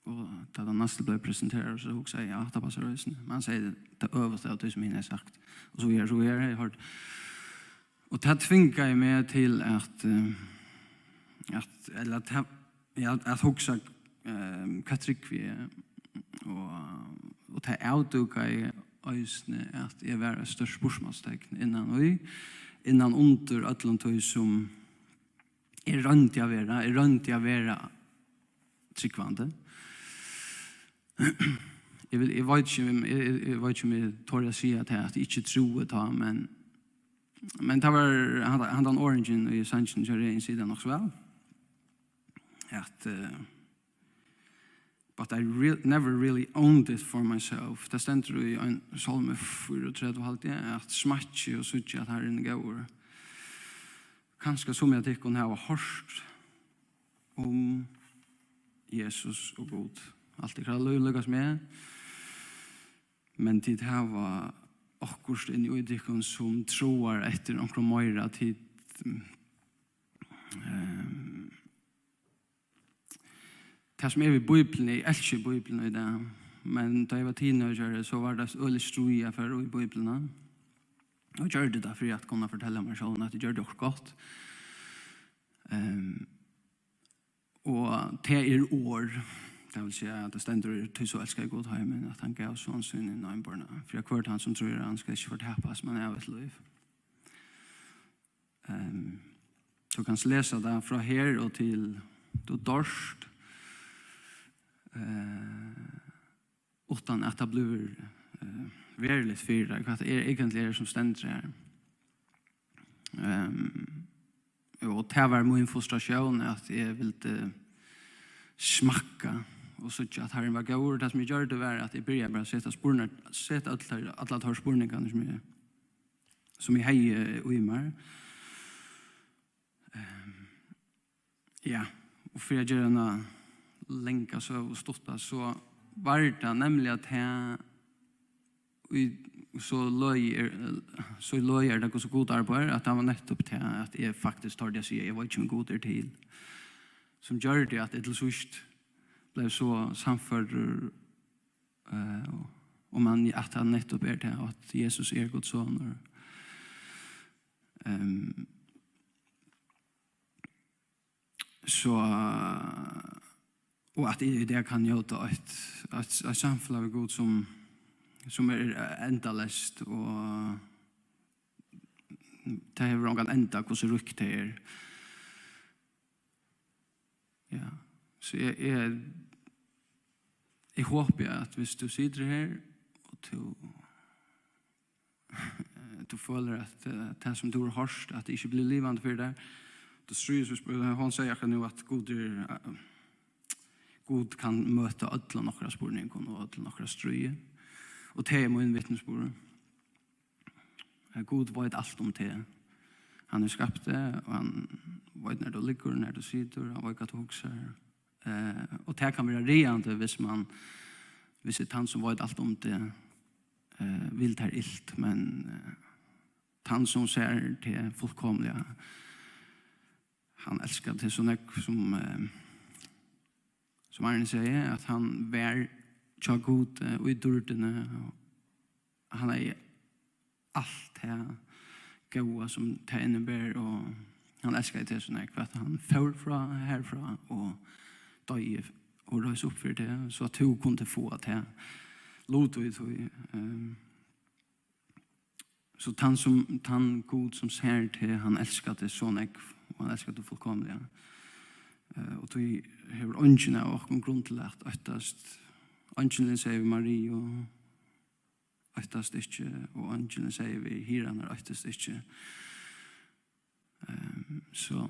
Og tá tann næsti bleiv presenteraður, so hugsaði eg, "Ah, tað passar eisini." Men hann segði tað øvuta av tí, sum hini hevði sagt. Og so víðari, so víðari, eg hoyrdi. Og tað tvingaði meg til at, eh, at, ella at, ja, at hugsa, eh, hvat trúgvi eg? Og, og tað avdúkaði eisini, at eg var eitt stórt spurdsmálstekn innan í, innan undir øllum tí, sum eg royndi at vera. Eg royndi at vera trúgvandi. Eg vil, eg veit ikki, um, eg, eg, eg veit ikki, um eg tori at siga tað, at eg ikki trúði tá, men, men tað var, handan, handan orðingin í sanginum hjá Regin sigur tað nokk so væl, at, eh, "But I re-, never really owned it for myself." Tað stendur í ein sálmi fýraogtretivu, haldi eg, at, "Smakki og síggja, at Harrin er góður." Kanska summi av tykkum hava hoyrt um Jesus og Gud alt tykkara lív, líka sum eg. Men tit hava okkurt inni í tykkum, sum tráar eftir onkrum meira. Tit, ehm, tað sum er við Bíbliuni, eg elski Bíbliuna í dag, men tá eg var teenageri, so var tað øgiliga stríð at fara í Bíbliuna. Og gjørdi tað fyri at kunna fortelja mær sjálvum, at eg gjørdi okkurt gott. Ehm, og tað er orð, tað vil siga, at tað stendur, "Tí so elskaði Gud heimin, at hann gav son sín hin einborna, fyri at hvør tann, sum trýr á hann, skal ikki fortapast, men hava evigt lív." Ehm, tú kanst lesa tað frá her og til tú doyrt, eh, uttan at tað blívur, eh, veruligt fyri tær, hvat tað er, eigentliga er, sum stendur her. Ehm, og tað var mín frustratión, at eg vildi smakka og síggja, at Harrin var góður. Tað, sum eg gjørdi, var, at eg byrjaði bara at seta spurningar, seta øll teir, allar teir spurningarnar, sum eg, sum eg hevði í mær. Ehm, ja, og fyri at gera eina langa søgu stutta, so var tað nemliga tað, í, so løgið er, so løgið er tað, hvussu Gud arbeiðir, at tað var nettupp tað, at eg faktiskt tordi at siga, "Eg veit ikki, um Gud er til", sum gjørdi, at eg til síðst bleiv so sannførdur Eh, og, og man, at hann nettopp er tað, og at Jesus er Guds sonur. Ehm, so, og at eg í dag kann njóta eitt, eitt, eitt samfelag við Gud, sum, sum er endaleyst, og tað hevur ongan enda, hvussu ríkt tað er. Ja, so eg, eg, eg hopi, at viss tú situr her, og tú, tú følir, at, eh, tað, sum tú hevur hoyrt, at tað ikki blívur livandi fyri tær, tú stríðist við spør-, hon segði akkurát nú, at Gud er, eh, Gud kann møta øllum okkara spurningum og øllum okkara stríði. Og tað er mín vitnisburður. Eh, Gud veit alt um teg. Hann hevur skapt teg, og hann veit, nær tú liggur, nær tú situr, hann veit, hvat tú hugsar. Eh, og tað kann vera ræðandi, viss man, viss er tann, sum veit alt um teg, eh, vil tær ilt, men, eh, tann, sum sær teg fullkomiliga, hann elskar teg so nógv, sum, eh, sum Arne segði, at hann var hjá Gudi í dýrdini, og hann hevði alt tað góða, sum tað inniber, og hann elskaði teg so nógv, at hann fór frá, herfrá, og doyði og reis upp fyri teg, so at tú kundi fáa tað, lut í tí, ehm, so tann sum, tann Gud, sum sær teg, hann elskar teg so nógv, og hann elskar teg fullkomiliga. Eh, og tí hevur eingin av okkum grund til at óttast. Eingilin segði við Mariu, óttast ikki, og eingilin segði við hirðarnar, óttast ikki. Ehm, so,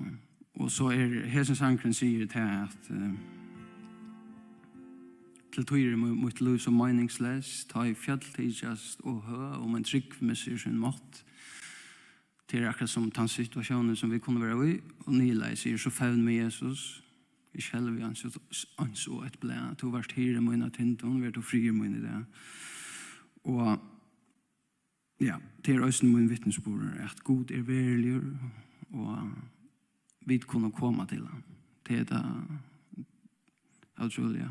og so er, hesin sangurin sigur tað, at, eh, til tí er mí-, mítt lív so meiningsleyst, tá ið fjøll tykjast ov høg, og mín trúgv missir sín mátt. Tað er akkurát sum tann situatiónin, sum vit kunnu vera í, og niðurlagið sigur: "So fevn meg, Jesus, eg skelvi eins og, eins og eitt blað. Tú vart hirði mín á tindum, ver tú friður mín í dag." Og, ja, tað er eisini mín vitnisburður, at Gud er veruligur, og vit kunnu koma til hann. Tað er tað ótrúliga.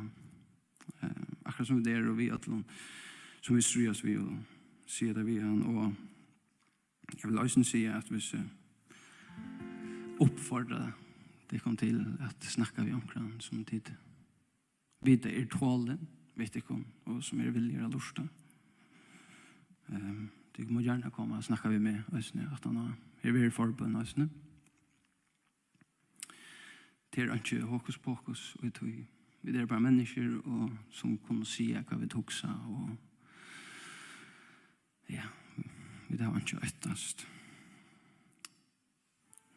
Eh, akkurát sum vit eru, og við øllum, sum vit stríðast við, og siga tað við hann, og eg vil eisini siga, at viss, eh, uppfordra tykkum til at snakka við onkran, sum tit vita er tolin við tykkum, og sum er villigur at lurta. Ehm, tit má gjarna koma og snakka við meg eisini, aftan á. Her verður forbøn eisini. Tað er einki hokus pokus í tí. Vit eru bara menniskjur, og sum kunnu siga, hvat vit hugsa, og, ja, vit hava einki at óttast.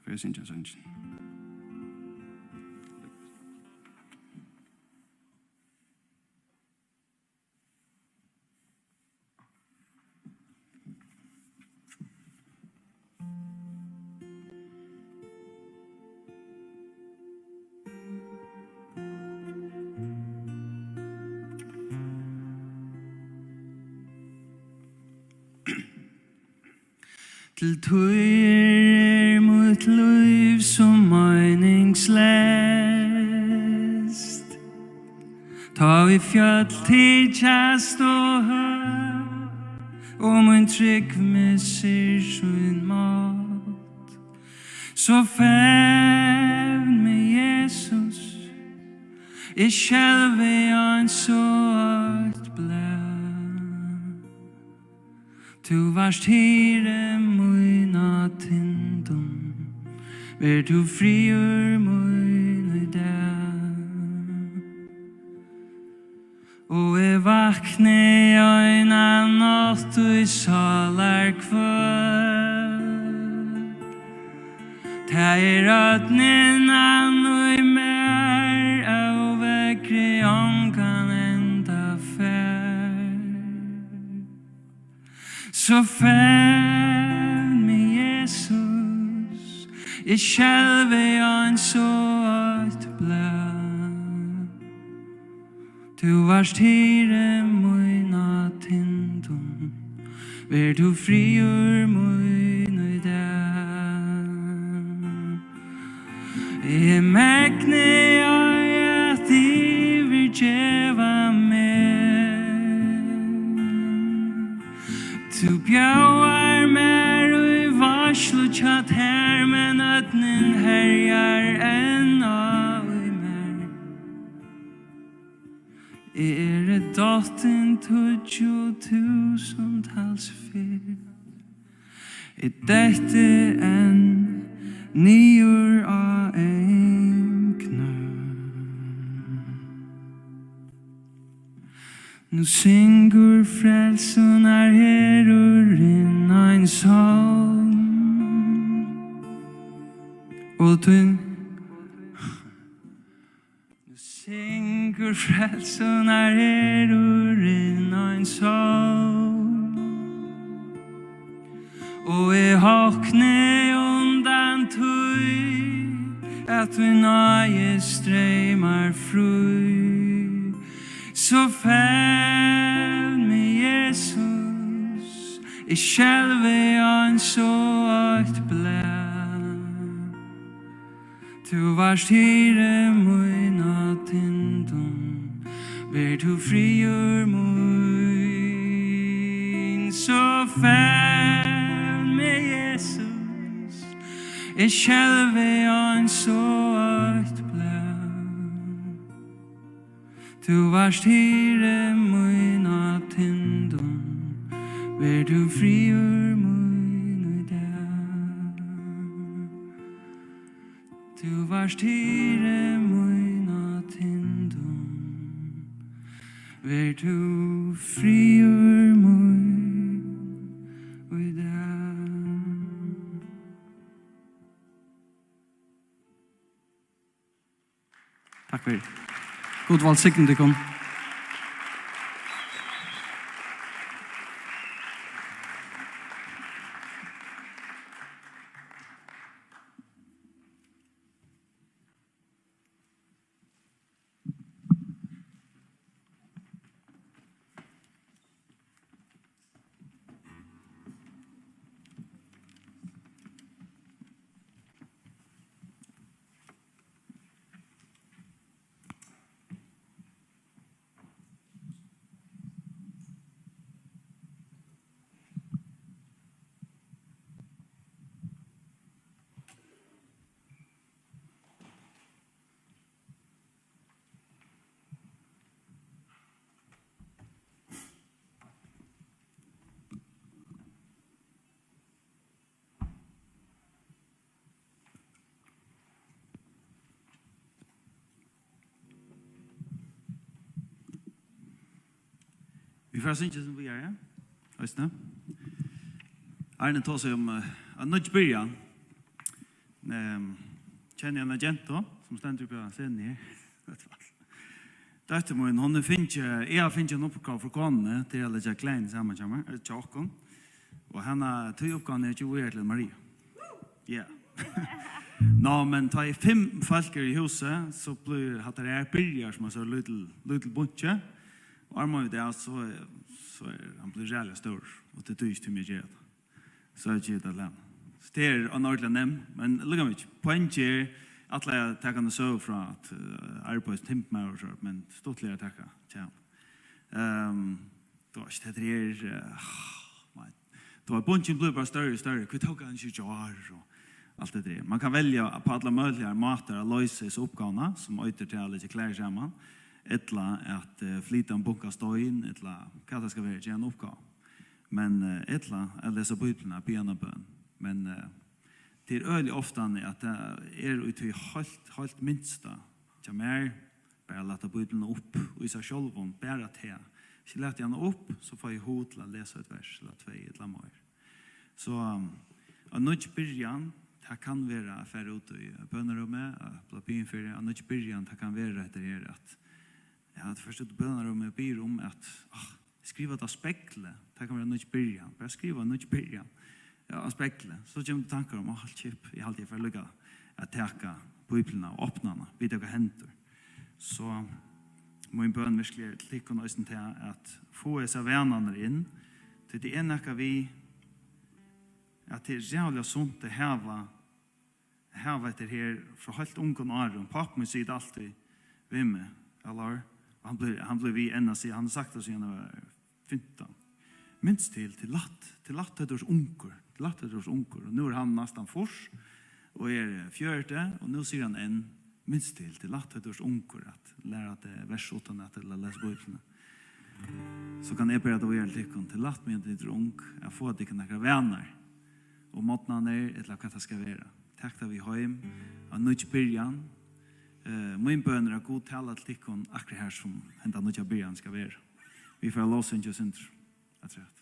Fari eg at syngja sangin. Til tíðir er mítt lív sum meiningsleyst, tá ið fjøll tykjast ov høg, og mín trúgv missir sín mátt. So fevn meg, Jesus, eg skelvi eins og eitt blað. Tú vart hirði mín á tindum, ver tú friður mín í dag. Og eg vakni eina nátt í sálarkvøl. Tað er ódnin í mær, óveðrið ongan enda fær. So fevn meg, Jesus, eg skelvi eins og eitt blað. Tú vart hirði mín á tindum, ver tú friður mín í dag. Eg megni ei at yvirgeva meg. Tú bjóðar mær í veitslu hjá tær, men ódnin herjar enn á í mær. Eg eri dottin tíggju túsund ferð. Eg detti enn niður á ein knø. Nú syngur frelsunnar herurin ein sálm, og tú Nú syngur frelsunnar herurin ein sálm, og eg hokni undan tí, at tín náði streymar frí. So fevn meg, Jesus, eg skelvi eins og eitt blað. Tú vart hirði mín á tindum, ver tú friður mín. So fevn meg, Jesus, eg skelvi eins og eitt blað. Tú vart hirði mín á tindum, ver tú friður mín í dag. Tú vart hirði mín á tindum, ver tú friður mín í dag. Takk fyri. Gud vælsigni tykkum. Vit fara at syngja sum víðari, eisini. Arne tosaði um, eh, ein nýggj byrjan. Ehm, kenni eina gentu, sum stendur uppi á scenuni her. Dóttir mín, hon hevur fingið, eg havi fingið eina uppgávu frá konuni, til at leggja klæðini saman hjá mær, eh, hjá okkum. Og hana, tí uppgávan er at geva víðari til Maria. Ja. Ná, men tá ið fimm fólk eru í húsi, so blívur hatta her byrjar sum ein so lítil, lítil bunki. Og armar vit av, so, so er hann blivin ræðuliga stórur, og tað er tí ikki, tí meg at gera tað. So eg geri tað alene. So tað er ein ordiliga nemm, men líka mikið. Poengið er, ætlaði at taka eina søgu frá at, eh, arbeiða sum timburmaður og so, men stuttligari at taka, tja. Ehm, Tú veitst, hetta er, eh, man, tú veit, bunkin blívur bara størri og størri. Hví tók hann ikki í gjár og alt det der. Man kann velja på alla möguliga mátar at loysa hesa uppgávuna, sum eitur til at leggja klæðir saman, ella at, eh, flyta ein bunka stein, ella hvat tað skal vera, gera eina uppgávu. Men, eh, ella at lesa Bíbliuna, biðja eina bøn. Men, eh, tað er øgiliga ofta at tað er í tí heilt, heilt minsta hjá mær, bara lata Bíbliuna upp í sær sjálvum, bara tað. Ikki lati eg hana upp, so fái eg hug til at lesa eitt vers, ella tvey, ella meir. So, um, ein nýggj byrjan, tað kann vera at fara út í bønarúmið, at blíva biðin fyri. Ein nýggj byrjan, tað kann vera hetta her, at, ja, at fara út í bønarúmið og biðja um at, ah, skriva tað á speglið. Tað kann vera ein nýggj byrjan. Bara skriva ein nýggj byrjan. Ja, á speglið. So kemur tú tankar um, "Á, halt kjip, eg haldi, eg fari líka at taka Bíbliuna og opna hana, vita hvat hendir." So mín bøn virkiliga er til tykkum eisini tað, at fáa hesar vanarnar inn, tí tað er nakað við, at tað er ræðuliga sunt at hava hava hetta her frá heilt ungum árum. Pápi mín sigur tað altíð við meg, Allar, og hann blívur, hann blívur við enn at siga, hann hevur sagt tað síðan hann var fimtan. Minst til, tað er lætt, tað er lætt, tá tú ert ungur. Tað er lætt, tá tú ert ungur. Og nú er hann næstan fýrs, og er, eh, fjøruti, og nú sigur hann enn, minst til, tað er lætt, tá tú ert ungur, at læra teg vers uttanat ella lesa Bíbliuna. So kann eg bara at víðari til tykkum, tað er lætt, meðan tit eru ung, at fáa tykkum nakrar vanar. Um morgnarnar, ella hvat tað skal vera. Tak tað við heim, ein nýggj byrjan. Eh, mín bøn er, at Gud talar til tykkum akkurát her, sum henda nýggja byrjan skal vera. Vit fara at lovsyngja eitt sindur afturat.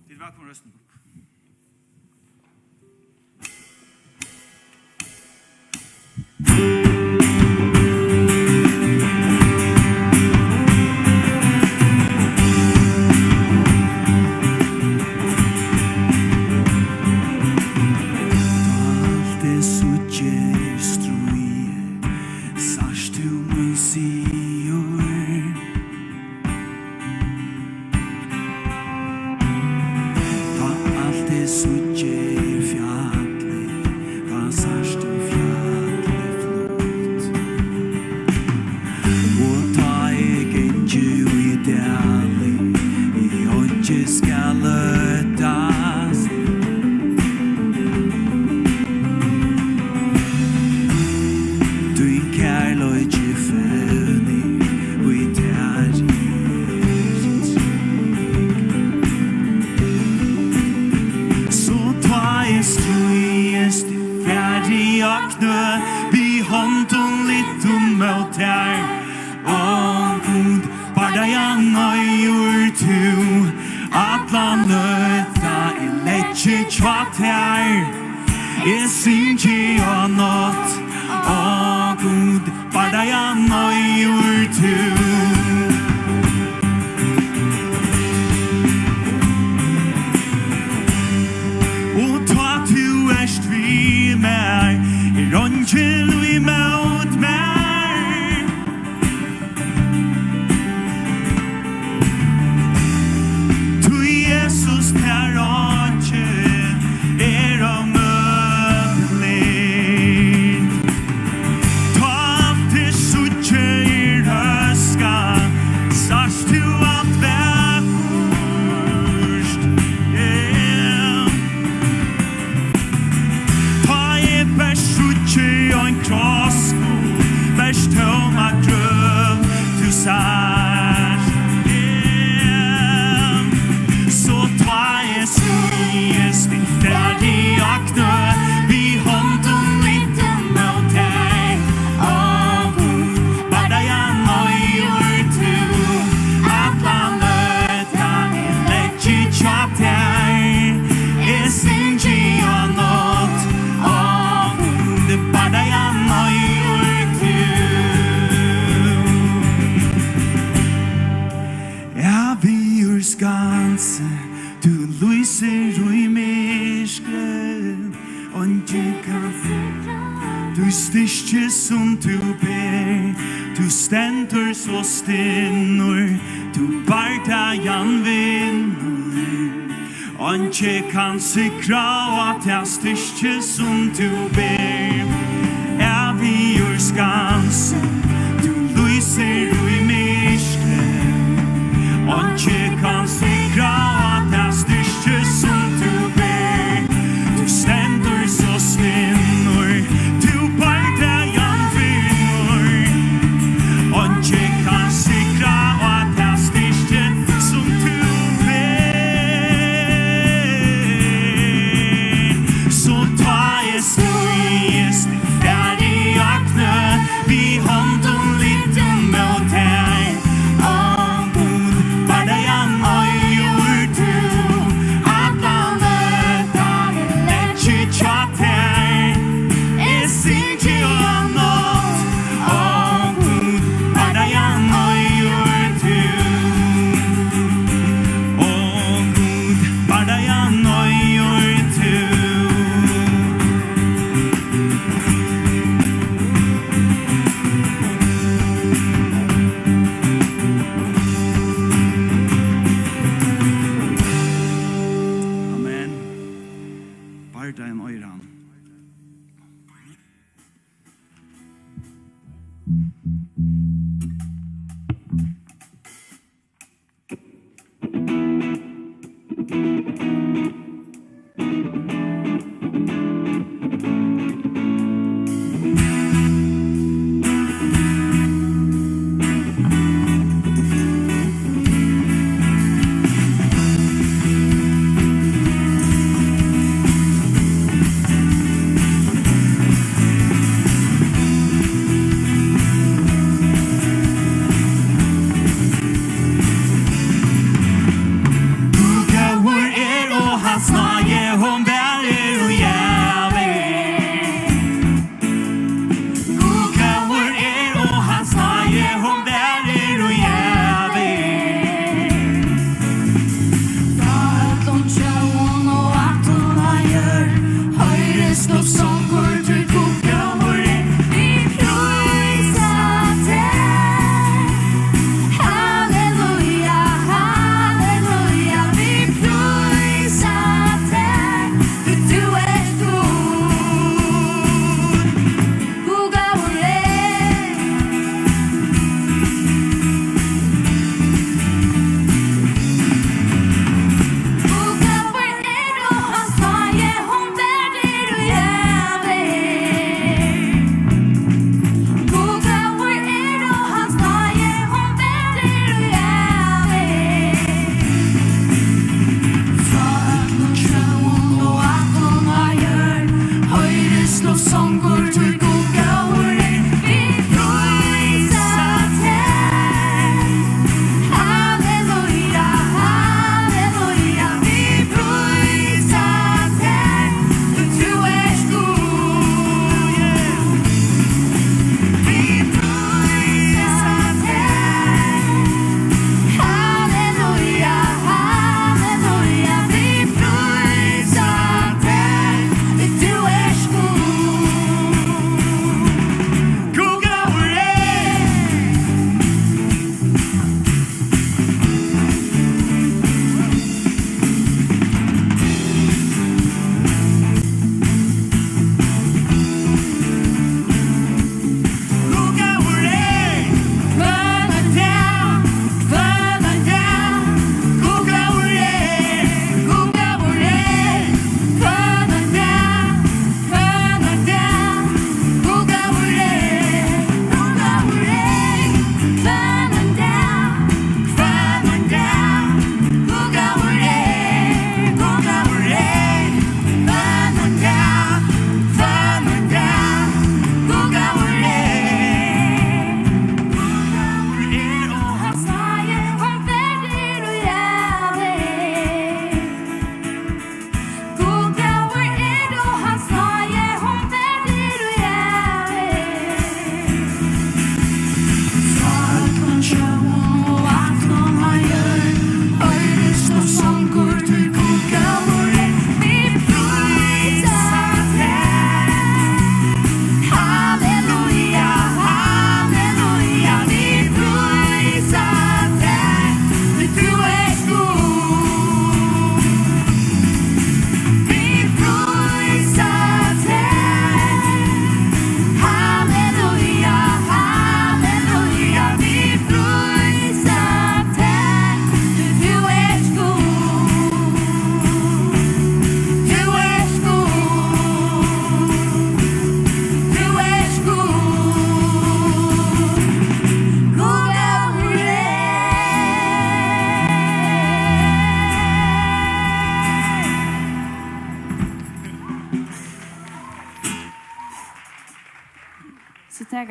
Tit eru vælkomin at reisa tykkum upp. Alt eg síggi er stríð, sært tú mín sigur. Tá alt eg síggi er fjallir, tá sært tú fjallið flutt. Og tá eg gangi í dali, eg einki skal óttast. Tín kærleiki fevnir í tær er trygg. So tá eg stríðist, fari á knø, við hondum lyftum mót tær. Ó Gud, bardagan eigur tú, alla nøtt eg leggi hjá tær. Eg syngi á nátt, ó Gud, bardagan eigur tú. Og tá tú ert við mær, er eingil ímót mær. Tí Jesus, tær rákir er ómøguligt. Tá alt eg síggi er hóskað, sært tú alt vakurt. Yeah. Tá eg bert síggi ein kross, bert tóma grøv, tú sært meg. So tá eg stríðist, eg fari á knø, við hondum lyftum mót tær. Ó Gud, bardagan eigur tú, alla nøtt eg leggi hjá tær. Eg syngi á nátt, ó Gud, bardagan eigur tú. Ævigur skansi, tú lýsir í myrkri. Eingin kann sigra títt styrki sum tú ber. Tú stendur so stinnur, tú bardagan vinnur. Eingin kann sigra á tað styrki sum tú ber. Ævigur skansi, tú lýsir í myrkri. Eingin kann sigra á tað styrki sum tú ber. Tú stendur so stinnur, tú bardagan vinnur. Eingin kann sigra á tað styrki sum tú ber. So tá eg stríðist, fari á knø, við hondum lyftum mót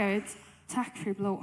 Right. Takk fyri blóð.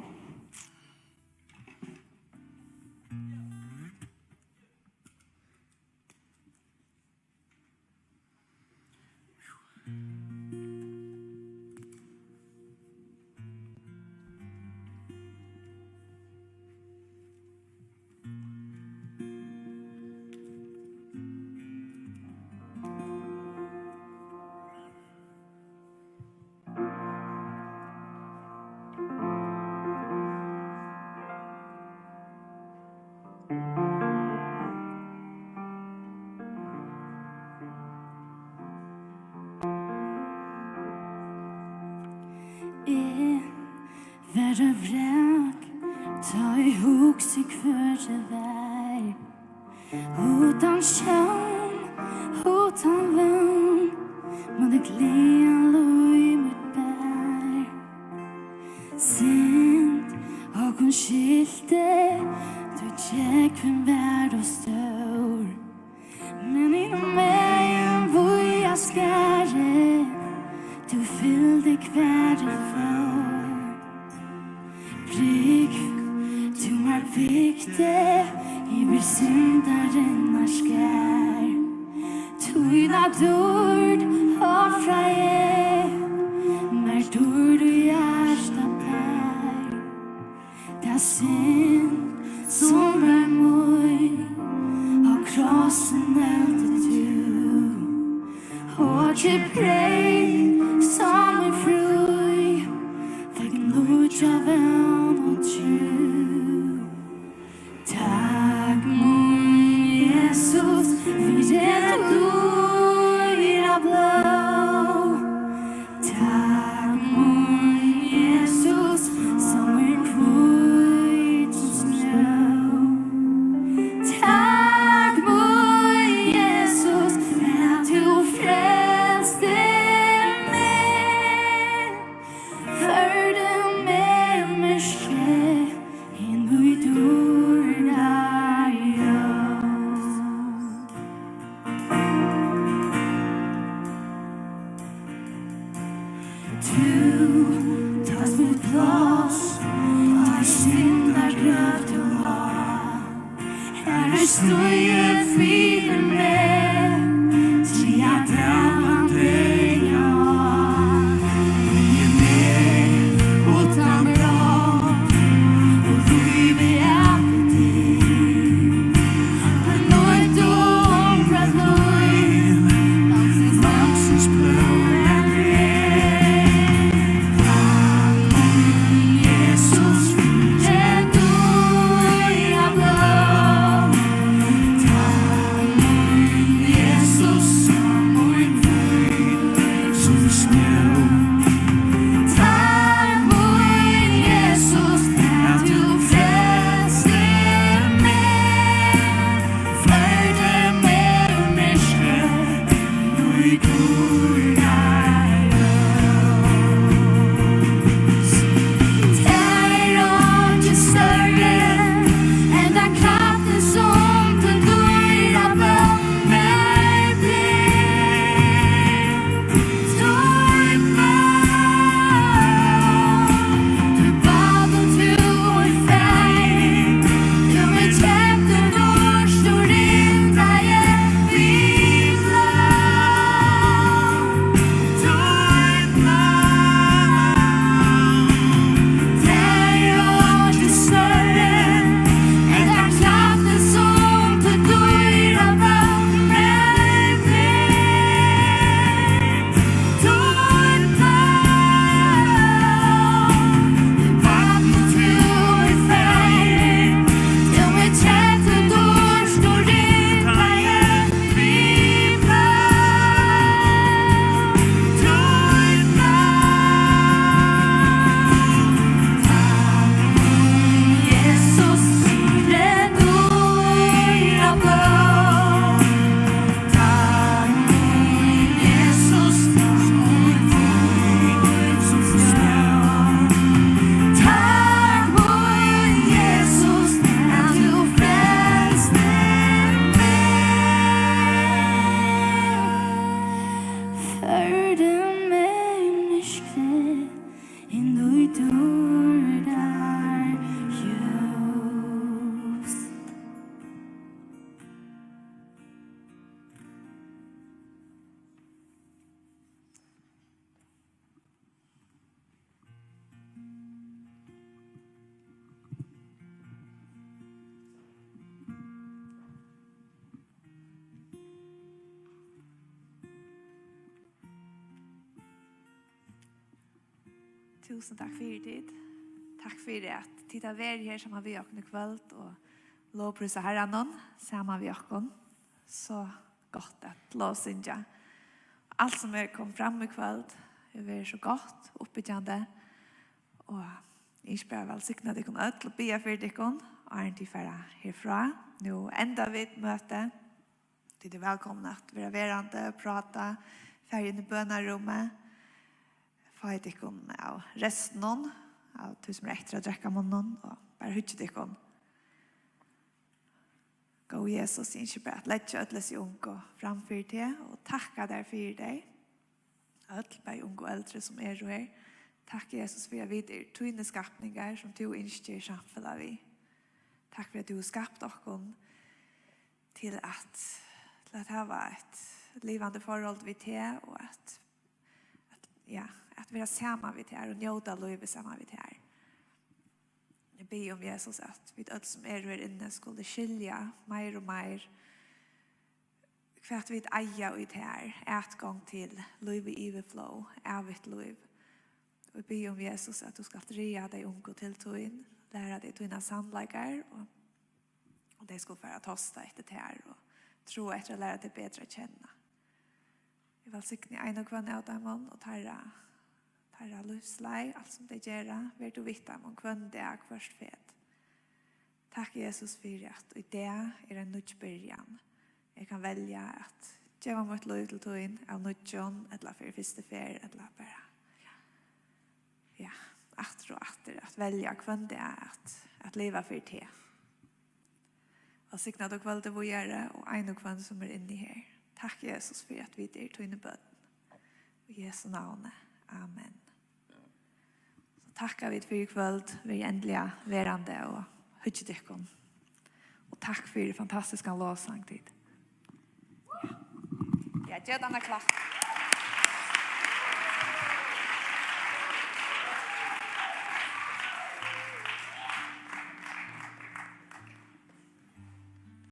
Eg verði vrak, tá eg hugsi, hvør eg var. Uttan sjón, uttan vón, men eg gleðan lív mítt bar. Synd, okkum skilti, tí gjóðin var ov stór. Men hinumegin víða skarið, tú fylgdi, hvar eg fór. Brúgv tú mær, bygdi yvir syndarinnar skarð. Tína dýrd ofraði, mær dýrd í hjarta bar. Ta synd, sum var mín, á krossin nældi tú. Og keypt frið, sum er frí, fekk nýggja vón og trú. Takk, mín Jesus, fyri tað dýra blóð. Takk, mín Jesus, sum er hvít sum snjó. Takk, mín Jesus, at tú frelsti meg, førdi meg úr myrkri inn í dýrd ljós. Túsund takk fyri tit. Takk fyri at tit hava verið her saman við okkum í kvøld og lovprísa Harranum saman við okkum. So gott at lovsyngja. Alt sum er komið fram í kvøld, hevur verið so gott, uppbyggjandi. Og eg ynski bara at vælsigna tykkum øll og biðja fyri tykkum, áðrenn tit fara herfrá. Nú enda vit møtið. Tit eru vælkomin at vera verandi, práta, fara inn í bønarúmið. Fáið tykkum av restinum, av tí sum er eftir av drekkamunninum, og bara hyggið tykkum. Góði Jesus, eg ynski bara at leggja øll hesi ungu fram fyri teg og takka tær fyri tey. Øll, bæði ung og eldri, sum eru her. Takk, Jesus, fyri at vit eru tínir skapningar, sum tú ynskir samfelag við. Takk fyri at tú hevur skapt okkum til at, til at hava eitt livandi forhold við teg og at, at, ja, at vera saman við tær og njóta lívið saman við tær. Eg biði um, Jesus, at vit øll, sum eru her inni, skulu skilja meir og meir, hvat vit eiga í tær, atgongd til lív í yvirflóð, ævigt lív. Og eg biði um, Jesus, at tú skalt ræða tey ungu til tín, læra tey tínar sannleikar, og, og tey skulu fara at tosta eftir tær og trúa eftir at læra tey betur at kenna. Eg vælsigni ein og hvønn av teimum og teirra, teirra lívsleið, alt sum tey gera. Ver tú við teimum hvønn dag, hvørt fet. Takk, Jesus, fyri at í dag er ein nýggj byrjan. Eg kann velja at geva mítt lív til tín av nýggjum, ella fyri fyrstu ferð, ella bara, ja, ja, aftur og aftur, at velja hvønn dag at, at liva fyri teg. Og signa tú kvøldið víðari og ein og hvønn sum er inni her. Takk, Jesus, fyri at vit eru tíni børn. Í Jesu navni. Amen. So takka vit fyri í kvøld, verið endiliga verandi og hyggið tykkum. Og takk fyri fantastiskan lovsang, tit. Ja, gev teimum eitt klapp.